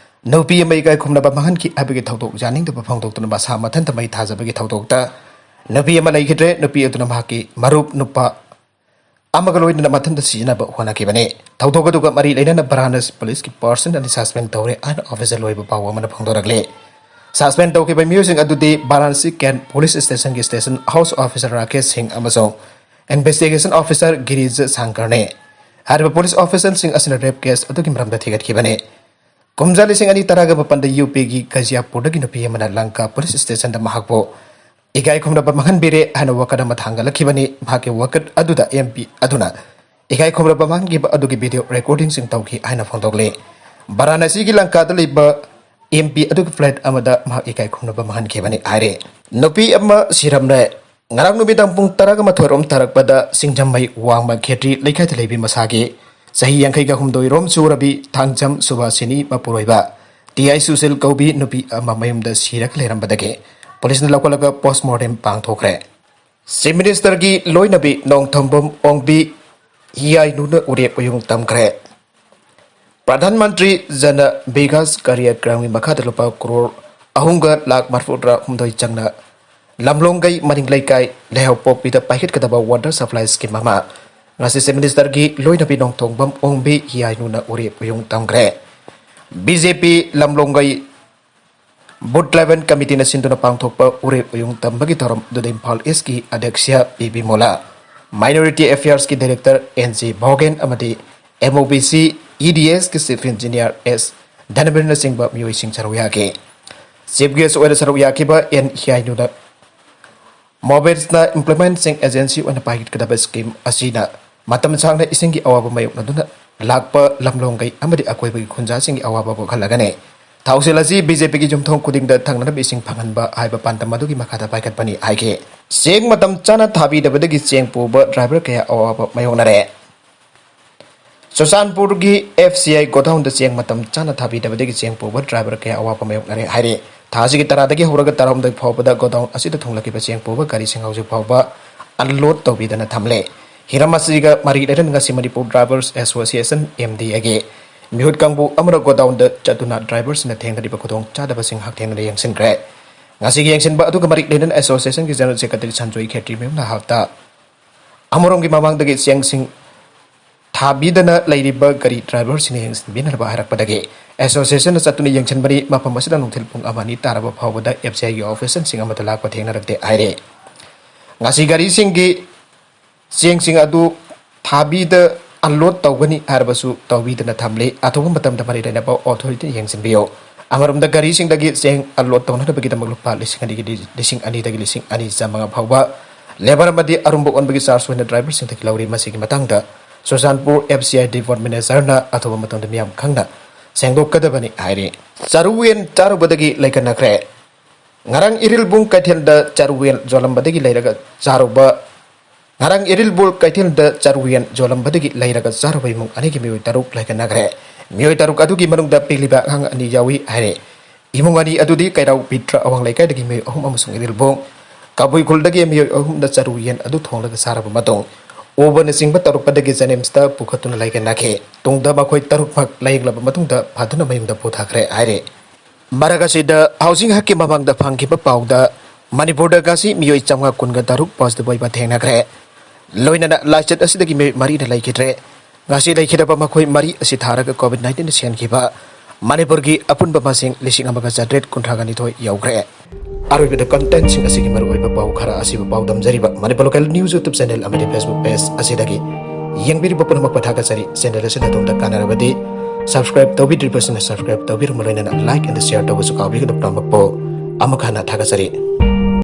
ꯅꯨꯄꯤ ꯑꯃ ꯏꯀꯥꯏ ꯈꯨꯝꯅꯕ ꯃꯥꯡꯍꯟꯈꯤ ꯍꯥꯏꯕꯒꯤ ꯊꯧꯗꯣꯛ ꯌꯥꯅꯤꯡꯗꯕ ꯐꯣꯡꯗꯣꯛꯇꯨꯅ ꯃꯁꯥ ꯃꯊꯟꯇ ꯃꯩ ꯊꯥꯖꯕꯒꯤ ꯊꯧꯗꯣꯛꯇ ꯅꯨꯄꯤ ꯑꯃ ꯂꯩꯈꯤꯗ꯭ꯔꯦ꯫ ꯅꯨꯄꯤ ꯑꯗꯨꯅ ꯃꯍꯥꯛꯀꯤ ꯃꯔꯨꯞ ꯅꯨꯄꯥ ꯑꯃꯒ ꯂꯣꯏꯅꯅ ꯃꯊꯟꯇ ꯁꯤꯖꯤꯟꯅꯕ ꯍꯣꯠꯅꯈꯤꯕꯅꯤ꯫ ꯊꯧꯗꯣꯛ ꯑꯗꯨꯒ ꯃꯔꯤ ꯂꯩꯅꯅ ꯚꯥꯔꯥꯅꯥꯁꯤ ꯄꯨꯂꯤꯁꯀꯤ ꯄꯥꯔꯁꯟ ꯑꯅꯤ ꯁꯁꯄꯦꯟ ꯇꯧꯔꯦ ꯍꯥꯏꯅ ꯑꯣꯐꯤꯁꯤꯌꯦꯜ ꯑꯣꯏꯕ ꯄꯥꯎ ꯑꯃꯅ ꯐꯣꯡꯗꯣꯔꯛꯂꯤ꯫ ꯁꯁꯄꯦꯟ ꯇꯧꯈꯤꯕ ꯃꯤꯑꯣꯏꯁꯤꯡ ꯑꯗꯨꯗꯤ ꯚꯥꯔꯥꯅꯥꯁꯤ ꯀꯦꯟ ꯄꯨꯂꯤꯁ ꯁ꯭ꯇꯦꯁꯟꯒꯤ station house officer Rakesh Singh ꯑꯃꯁꯨꯡ ꯏꯟꯚꯦꯁꯇꯤꯒꯦꯁꯟ ꯑꯣꯐꯤꯁꯥꯔ ꯒꯤꯔꯤꯖ ꯁꯥꯡꯀꯔꯅꯤ꯫ ꯍꯥꯏꯔꯤꯕ ꯄꯨꯂꯤꯁ ꯑꯣꯐꯤꯁꯤꯌꯦꯜꯁꯤꯡ ꯑꯁꯤꯅ ꯔꯦꯞ ꯀꯦꯁ ꯑꯗꯨꯒꯤ ꯃꯔꯝꯗ ꯊꯤꯒꯠꯈꯤꯕꯅꯤ꯫ ꯀꯨꯝꯖꯥ ꯂꯤꯁꯤꯡ ꯑꯅꯤ ꯇꯔꯥꯒ ꯃꯥꯄꯟꯗ ꯌꯨ ꯄꯤꯒꯤ ꯒꯖꯤꯌꯥꯄꯨꯔꯗꯒꯤ ꯅꯨꯄꯤ ꯑꯃꯅ ꯂꯪꯀꯥ ꯄꯨꯂꯤꯁ ꯁ꯭ꯇꯦꯁꯟꯗ ꯃꯍꯥꯛꯄꯨ ꯏꯀꯥꯏ ꯈꯨꯝꯅꯕ ꯃꯥꯡꯍꯟꯕꯤꯔꯦ ꯍꯥꯏꯅ ꯋꯥꯀꯠ ꯑꯃ ꯊꯥꯡꯒꯠꯂꯛꯈꯤꯕꯅꯤ꯫ ꯃꯍꯥꯛꯀꯤ ꯋꯥꯀꯠ ꯑꯗꯨꯗ ꯑꯦꯝ ꯄꯤ ꯑꯗꯨꯅ ꯏꯀꯥꯏ ꯈꯨꯝꯅꯕ ꯃꯥꯡꯍꯟꯈꯤꯕ ꯑꯗꯨꯒꯤ ꯚꯤꯗꯤꯑꯣ ꯔꯦꯀꯣꯔꯗꯤꯡꯁꯤꯡ ꯇꯧꯈꯤ ꯍꯥꯏꯅ ꯐꯣꯡꯗꯣꯛꯂꯤ꯫ ꯚꯥꯔꯥꯅꯥꯁꯤꯒꯤ ꯂꯪꯀꯥꯗ ꯂꯩꯕ ꯑꯦꯝ ꯄꯤ ꯑꯗꯨꯒꯤ ꯐ꯭ꯂꯦꯠ ꯑꯃꯗ ꯃꯍꯥꯛ ꯏꯀꯥꯏ ꯈꯨꯝꯅꯕ ꯃꯥꯡꯍꯟꯈꯤꯕꯅꯤ ꯍꯥꯏꯔꯦ꯫ ꯅꯨꯄꯤ ꯑꯃ ꯁꯤꯔꯝꯂꯦ꯫ ꯉꯔꯥꯡ ꯅꯨꯃꯤꯗꯥꯡ ꯄꯨꯡ ꯇꯔꯥꯒ ꯃꯥꯊꯣꯏ ꯔꯣꯝ ꯇꯥꯔꯛꯄꯗ ꯁꯤꯡꯖꯃꯩ ꯋꯥꯡꯃ ꯈꯦꯇ꯭ꯔꯤ ꯂꯩꯀꯥꯏꯗ ꯂꯩꯕꯤ ꯃꯁꯥꯒꯤ ꯆꯍꯤ ꯌꯥꯡꯈꯩꯒ ꯍꯨꯝꯗꯣꯏ ꯔꯣꯝ ꯁꯨꯔꯕꯤ ꯊꯥꯡꯖꯝ ꯁꯨꯕꯥꯁꯤꯅꯤ ꯃꯄꯨꯔꯣꯏꯕ ꯇꯤ ꯑꯥꯏ ꯁꯨꯁꯤꯜ ꯀꯧꯕꯤ ꯅꯨꯄꯤ ꯑꯃ ꯃꯌꯨꯝꯗ ꯁꯤꯔꯒ ꯂꯩꯔꯝꯕꯗꯒꯤ ꯄꯨꯂꯤꯁꯅ ꯂꯧꯈꯠꯂꯒ ꯄꯣꯁꯃꯣꯔꯇꯦꯝ ꯄꯥꯡꯊꯣꯛꯈ꯭ꯔꯦ꯫ ꯆꯤꯐ ꯃꯤꯅꯤꯁꯇꯔꯒꯤ ꯂꯣꯏꯅꯕꯤ ꯅꯣꯡꯊꯣꯝꯕꯝ ꯑꯣꯡꯕꯤ ꯍꯤꯌꯥꯏꯅꯨꯅ ꯎꯔꯦꯞ ꯎꯌꯨꯡ ꯇꯝꯈ꯭ꯔꯦ꯫ ꯄ꯭ꯔꯙꯥꯟ ꯃꯟꯇ꯭ꯔꯤ ꯖꯅ ꯕꯤꯀꯥꯁ ꯀꯥꯔꯌꯀ꯭ꯔꯝꯒꯤ ꯃꯈꯥꯗ ꯂꯨꯄꯥ ꯀ꯭ꯔꯣꯔ ꯑꯍꯨꯝꯒ ꯂꯥꯈ ꯃꯔꯤꯐꯨꯇꯔꯥ ꯍꯨꯝꯗꯣꯏ ꯆꯪꯅ ꯂꯝꯂꯣꯡꯒꯩ ꯃꯅꯤꯡ ꯂꯩꯀꯥꯏ ꯂꯩꯍꯧꯄꯣꯛꯄꯤꯗ ꯄꯥꯏꯈꯠꯀꯗꯕ ꯋꯥꯇꯔ ꯁꯄ꯭ꯂꯥꯏ ꯁ꯭ꯀꯤꯝ ꯑꯃ ꯉꯁꯤ ꯆꯤꯐ ꯃꯤꯅꯤꯁꯇꯔꯒꯤ ꯂꯣꯏꯅꯕꯤ ꯅꯣꯡꯊꯣꯡꯕꯝ ꯑꯣꯡꯕꯤ ꯍꯤꯌꯥꯏꯅꯨꯅ ꯎꯔꯦꯞ ꯎꯌꯨꯡ ꯇꯝꯈ꯭ꯔꯦ꯫ ꯕꯤ ꯖꯦ ꯄꯤ ꯂꯝꯂꯣꯡꯒꯩ ꯕꯨꯊ ꯂꯦꯚꯦꯜ ꯀꯃꯤꯇꯤꯅ ꯁꯤꯟꯗꯨꯅ ꯄꯥꯡꯊꯣꯛꯄ ꯎꯔꯦꯞ ꯎꯌꯨꯡ ꯇꯝꯕꯒꯤ ꯊꯧꯔꯝ ꯑꯗꯨꯗ ꯏꯝꯐꯥꯜ ꯏꯁꯀꯤ ꯑꯗ꯭ꯌꯛꯁ ꯄꯤ ꯕꯤꯃꯣꯂꯥ, ꯃꯥꯏꯅꯣꯔꯤꯇꯤ ꯑꯦꯐꯤꯌꯔꯁꯀꯤ ꯗꯥꯏꯔꯦꯛꯇꯔ ꯑꯦꯟ ꯖꯤ ꯚꯣꯒꯦꯟ ꯑꯃꯗꯤ M O B C E ꯗꯤ ꯑꯦꯁꯀꯤ ꯆꯤꯐ ꯏꯟꯖꯤꯅꯤꯌꯥꯔ ꯑꯦꯁ ꯙꯅꯕꯤꯔꯅꯆꯤꯡꯕ ꯃꯤꯑꯣꯏꯁꯤꯡ ꯁꯔꯨꯛ ꯌꯥꯈꯤ꯫ ꯆꯤꯐ ꯒꯦꯁ ꯑꯣꯏꯅ ꯁꯔꯨꯛ ꯌꯥꯈꯤꯕ ꯑꯦꯟ ꯍꯤꯌꯥꯏꯅꯨꯅ ꯃꯣꯕꯤꯜꯁꯅ ꯏꯝꯄ꯭ꯂꯣꯏꯃꯦꯟꯠꯁꯤꯡ ꯑꯦꯖꯦꯟꯁꯤ ꯑꯣꯏꯅ ꯄꯥꯏꯈꯠꯀꯗꯕ ꯁ꯭ꯀꯤꯝ ꯑꯁꯤꯅ ꯃꯇꯝ ꯁꯥꯡꯅ ꯏꯁꯤꯡꯒꯤ ꯑꯋꯥꯕ ꯃꯥꯌꯣꯛꯅꯗꯨꯅ ꯂꯥꯛꯄ ꯂꯝꯂꯣꯡꯒꯩ ꯑꯃꯗꯤ ꯑꯀꯣꯏꯕꯒꯤ ꯈꯨꯟꯖꯥꯁꯤꯡꯒꯤ ꯑꯋꯥꯕ ꯀꯣꯛꯍꯜꯂꯒꯅꯤ꯫ ꯊꯧꯁꯤꯜ ꯑꯁꯤ ꯕꯤ ꯖꯦ ꯄꯤꯒꯤ ꯌꯨꯝꯊꯣꯡ ꯈꯨꯗꯤꯡꯗ ꯊꯛꯅꯅꯕ ꯏꯁꯤꯡ ꯐꯪꯍꯟꯕ ꯍꯥꯏꯕ ꯄꯥꯟꯗꯝ ꯑꯗꯨꯒꯤ ꯃꯈꯥꯗ ꯄꯥꯏꯈꯠꯄꯅꯤ ꯍꯥꯏꯈꯤ꯫ ꯆꯦꯡ ꯃꯇꯝ ꯆꯥꯅ ꯊꯥꯕꯤꯗꯕꯗꯒꯤ ꯆꯦꯡ ꯄꯨꯕ ꯗ꯭ꯔꯥꯏꯚꯔ ꯀꯌꯥ ꯑꯋꯥꯕ ꯃꯥꯌꯣꯛꯅꯔꯦ꯫ ꯆꯨꯔꯆꯥꯟꯄꯨꯔꯒꯤ ꯑꯦꯐ ꯁꯤ ꯑꯥꯏ ꯒꯣꯗꯥꯎꯟꯗ ꯆꯦꯡ ꯃꯇꯝ ꯆꯥꯅ ꯊꯥꯕꯤꯗꯕꯗꯒꯤ ꯆꯦꯡ ꯄꯨꯕ ꯗ꯭ꯔꯥꯏꯚꯔ ꯀꯌꯥ ꯑꯋꯥꯕ ꯃꯥꯌꯣꯛꯅꯔꯦ ꯍꯥꯏꯔꯤ꯫ ꯊꯥ ꯑꯁꯤꯒꯤ ꯇꯔꯥꯗꯒꯤ ꯍꯧꯔꯒ ꯇꯔꯥꯍꯨꯝꯗꯣꯏ ꯐꯥꯎꯕꯗ ꯒꯣꯗꯥꯎꯟ ꯑꯁꯤꯗ ꯊꯨꯡꯂꯛꯈꯤꯕ ꯆꯦꯡ ꯄꯨꯕ ꯒꯥꯔꯤꯁꯤꯡ ꯍꯧꯖꯤꯛ ꯐꯥꯎꯕ ꯑꯟꯂꯣꯗ ꯇꯧꯕꯤꯗꯅ ꯊꯝꯂꯦ꯫ ꯍꯤꯔꯝ ꯑꯁꯤꯒ ꯃꯔꯤ ꯂꯩꯅꯅ ꯉꯁꯤ Manipur drivers association, M D ꯑꯦꯒꯤ ꯃꯤꯍꯨꯠ ꯀꯥꯡꯕꯨ ꯑꯃꯅ ꯒꯣꯗꯥꯎꯟꯗ ꯆꯠꯇꯨꯅ ꯗ꯭ꯔꯥꯏꯚꯔꯁꯤꯡꯅ ꯊꯦꯡꯅꯔꯤꯕ ꯈꯨꯗꯣꯡꯆꯥꯗꯕꯁꯤꯡ ꯍꯛꯊꯦꯡꯅꯅ ꯌꯦꯡꯁꯤꯟꯈ꯭ꯔꯦ꯫ ꯉꯁꯤꯒꯤ ꯌꯦꯡꯁꯤꯟꯕ ꯑꯗꯨꯒ ꯃꯔꯤ ꯂꯩꯅꯅ ꯑꯦꯁꯣꯁꯤꯌꯦꯁꯟꯒꯤ ꯖꯦꯅꯔꯦꯜ ꯁꯦꯀ꯭ꯔꯦꯇꯔꯤ ꯁꯟꯖꯣꯏ ꯈꯦꯇ꯭ꯔꯤꯃꯌꯨꯝꯅ ꯍꯞꯇꯥ ꯑꯃꯔꯣꯝꯒꯤ ꯃꯃꯥꯡꯗꯒꯤ ꯆꯦꯡꯁꯤꯡ ꯊꯥꯕꯤꯗꯅ ꯂꯩꯔꯤꯕ ꯒꯥꯔꯤ ꯗ꯭ꯔꯥꯏꯚꯔꯁꯤꯡꯅ ꯌꯦꯡꯁꯤꯟꯕꯤꯅꯅꯕ ꯍꯥꯏꯔꯛꯄꯗꯒꯤ ꯑꯦꯁꯣꯁꯤꯌꯦꯁꯟꯅ ꯆꯠꯇꯨꯅ ꯌꯦꯡꯁꯤꯟꯕꯅꯤ꯫ ꯃꯐꯝ ꯑꯁꯤꯗ ꯅꯨꯡꯊꯤꯜ ꯄꯨꯡ ꯑꯃ ꯑꯅꯤ ꯇꯥꯔꯕ ꯐꯥꯎꯕꯗ ꯑꯦꯐ ꯁꯤ ꯑꯥꯏꯒꯤ ꯑꯣꯐꯤꯁꯔꯁꯤꯡ ꯑꯃꯠꯇ ꯂꯥꯛꯄ ꯊꯦꯡꯅꯔꯛꯇꯦ ꯍꯥꯏꯔꯤ꯫ ꯉꯁꯤ ꯒꯥꯔꯤꯁꯤꯡꯒꯤ ꯆꯦꯡꯁꯤꯡ ꯑꯗꯨ ꯊꯥꯕꯤꯗ ꯑꯟꯂꯣꯗ ꯇꯧꯒꯅꯤ ꯍꯥꯏꯔꯕꯁꯨ ꯇꯧꯕꯤꯗꯅ ꯊꯝꯂꯤ꯫ ꯑꯊꯨꯕ ꯃꯇꯝꯗ ꯃꯔꯤ ꯂꯩꯅꯕ ꯑꯣꯊꯣꯔꯤꯇꯤꯅ ꯌꯦꯡꯁꯤꯟꯕꯤꯌꯨ꯫ ꯑꯃꯔꯣꯝꯗ ꯒꯥꯔꯤꯁꯤꯡꯗꯒꯤ ꯆꯦꯡ ꯑꯟꯂꯣꯗ ꯇꯧꯅꯅꯕꯒꯤꯗꯃꯛ ꯂꯨꯄꯥ ꯂꯤꯁꯤꯡ ꯑꯅꯤꯒꯤ, ꯂꯤꯁꯤꯡ ꯑꯅꯤꯗꯒꯤ ꯂꯤꯁꯤꯡ ꯑꯅꯤ ꯆꯥꯃꯉꯥ ꯐꯥꯎꯕ ꯂꯦꯕꯔ ꯑꯃꯗꯤ ꯑꯔꯨꯝꯕ ꯑꯣꯟꯕꯒꯤ ꯆꯥꯔꯖ ꯑꯣꯏꯅ ꯗ꯭ꯔꯥꯏꯚꯔꯁꯤꯡꯗꯒꯤ ꯂꯧꯔꯤ꯫ ꯃꯁꯤꯒꯤ ꯃꯇꯥꯡꯗ Churachandpur F C I depot ꯃꯦꯅꯦꯖꯔꯅ ꯑꯊꯨꯕ ꯃꯇꯝꯗ ꯃꯤꯌꯥꯝ ꯈꯪꯅ ꯁꯦꯡꯗꯣꯛꯀꯗꯕꯅꯤ ꯍꯥꯏꯔꯤ꯫ ꯆꯔꯨ ꯌꯦꯟ ꯆꯥꯔꯨꯕꯗꯒꯤ ꯂꯩꯈꯠꯅꯈ꯭ꯔꯦ꯫ ꯉꯔꯥꯡ ꯏꯔꯤꯜꯕꯨꯡ ꯀꯩꯊꯦꯜꯗ ꯆꯔꯨ ꯌꯦꯟ ꯌꯣꯜꯂꯝꯕꯗꯒꯤ ꯂꯩꯔꯒ ꯆꯥꯔꯨꯕ ꯉꯔꯥꯡ ꯏꯔꯤꯜꯕꯣꯜ ꯀꯩꯊꯦꯜꯗ ꯆꯔꯨ ꯌꯦꯟ ꯌꯣꯜꯂꯝꯕꯗꯒꯤ ꯂꯩꯔꯒ ꯆꯥꯔꯨꯕ ꯏꯃꯨꯡ ꯑꯅꯤꯒꯤ ꯃꯤꯑꯣꯏ ꯇꯔꯨꯛ ꯂꯥꯏꯀꯠꯅꯈ꯭ꯔꯦ꯫ ꯃꯤꯑꯣꯏ ꯇꯔꯨꯛ ꯑꯗꯨꯒꯤ ꯃꯅꯨꯡꯗ ꯄꯤꯛꯂꯤꯕ ꯑꯉꯥꯡ ꯑꯅꯤ ꯌꯥꯎꯏ ꯍꯥꯏꯔꯦ꯫ ꯏꯃꯨꯡ ꯑꯅꯤ ꯑꯗꯨꯗꯤ ꯀꯩꯔꯥꯎ ꯄꯤꯇ꯭ꯔ ꯑꯋꯥꯡ ꯂꯩꯀꯥꯏꯗꯒꯤ ꯃꯤꯑꯣꯏ ꯑꯍꯨꯝ ꯑꯃꯁꯨꯡ ꯏꯔꯤꯜꯕꯣꯡ ꯀꯕꯨꯏ ꯈꯨꯜꯗꯒꯤ ꯃꯤꯑꯣꯏ ꯑꯍꯨꯝꯅ ꯆꯔꯨ ꯌꯦꯟ ꯑꯗꯨ ꯊꯣꯡꯂꯒ ꯆꯥꯔꯕ ꯃꯇꯨꯡ, ꯑꯣꯕꯅꯆꯤꯡꯕ ꯇꯧꯔꯛꯄꯗꯒꯤ ꯖꯦꯅꯤꯝꯁꯇ ꯄꯨꯈꯠꯇꯨꯅ ꯂꯥꯏꯀꯠꯅꯈꯤ꯫ ꯇꯨꯡꯗ ꯃꯈꯣꯏ ꯇꯔꯨꯛꯃꯛ ꯂꯥꯌꯦꯡꯂꯕ ꯃꯇꯨꯡꯗ ꯐꯗꯨꯅ ꯃꯌꯨꯝꯗ ꯄꯨꯊꯈ꯭ꯔꯦ ꯍꯥꯏꯔꯤ꯫ ꯃꯔꯛ ꯑꯁꯤꯗ ꯍꯧꯖꯤꯛ ꯉꯥꯏꯍꯥꯛꯀꯤ ꯃꯃꯥꯡꯗ ꯐꯪꯈꯤꯕ ꯄꯥꯎꯗ ꯃꯅꯤꯄꯨꯔꯗ ꯉꯁꯤ ꯃꯤꯑꯣꯏ ꯆꯥꯝꯃꯉꯥ ꯀꯨꯟꯒ ꯇꯔꯨꯛ positive ꯑꯣꯏꯕ ꯊꯦꯡꯅꯈ꯭ꯔꯦ꯫ ꯂꯣꯏꯅꯅ ꯂꯥꯏꯆꯠ ꯑꯁꯤꯗꯒꯤ ꯃꯤꯑꯣꯏ ꯃꯔꯤꯅ ꯂꯩꯈꯤꯗ꯭ꯔꯦ꯫ ꯉꯁꯤ ꯂꯩꯈꯤꯗꯕ ꯃꯈꯣꯏ ꯃꯔꯤ ꯑꯁꯤ ꯊꯥꯔꯒ COVID nineteen ꯁꯦꯟꯈꯤꯕ ꯃꯅꯤꯄꯨꯔꯒꯤ ꯑꯄꯨꯟꯕ ꯃꯁꯤꯡ ꯂꯤꯁꯤꯡ ꯑꯃꯒ ꯆꯥꯇ꯭ꯔꯦꯠ ꯀꯨꯟꯊ꯭ꯔꯥꯒ ꯅꯤꯊꯣꯏ ꯌꯧꯈ꯭ꯔꯦ꯫ ꯑꯔꯣꯏꯕꯗ contentꯁꯤꯡ ꯑꯁꯤꯒꯤ ꯃꯔꯨꯑꯣꯏꯕ ꯄꯥꯎ ꯈꯔ ꯑꯁꯤꯕꯨ ꯄꯥꯎꯗꯝꯖꯔꯤꯕ Manipur Local News YouTube channel ꯑꯃꯗꯤ Facebook page ꯑꯁꯤꯗꯒꯤ ꯌꯦꯡꯕꯤꯔꯤꯕ ꯄꯨꯝꯅꯃꯛꯄꯨ ꯊꯥꯒꯠꯆꯔꯤ꯫ Channel ꯑꯁꯤꯅ ꯑꯗꯣꯝꯗ ꯀꯥꯟꯅꯔꯕꯗꯤ subscribe ꯇꯧꯕꯤꯗ꯭ꯔꯤꯕꯁꯤꯡꯅ subscribe ꯇꯧꯕꯤꯔꯝꯕ ꯂꯣꯏꯅꯅ like and share ꯇꯧꯕꯁꯨ ꯀꯥꯎꯕꯤꯒꯅꯨ꯫ ꯄꯨꯝꯅꯃꯛꯄꯨ ꯑꯃꯨꯛ ꯍꯟꯅ ꯊꯥꯒꯠꯆꯔꯤ꯫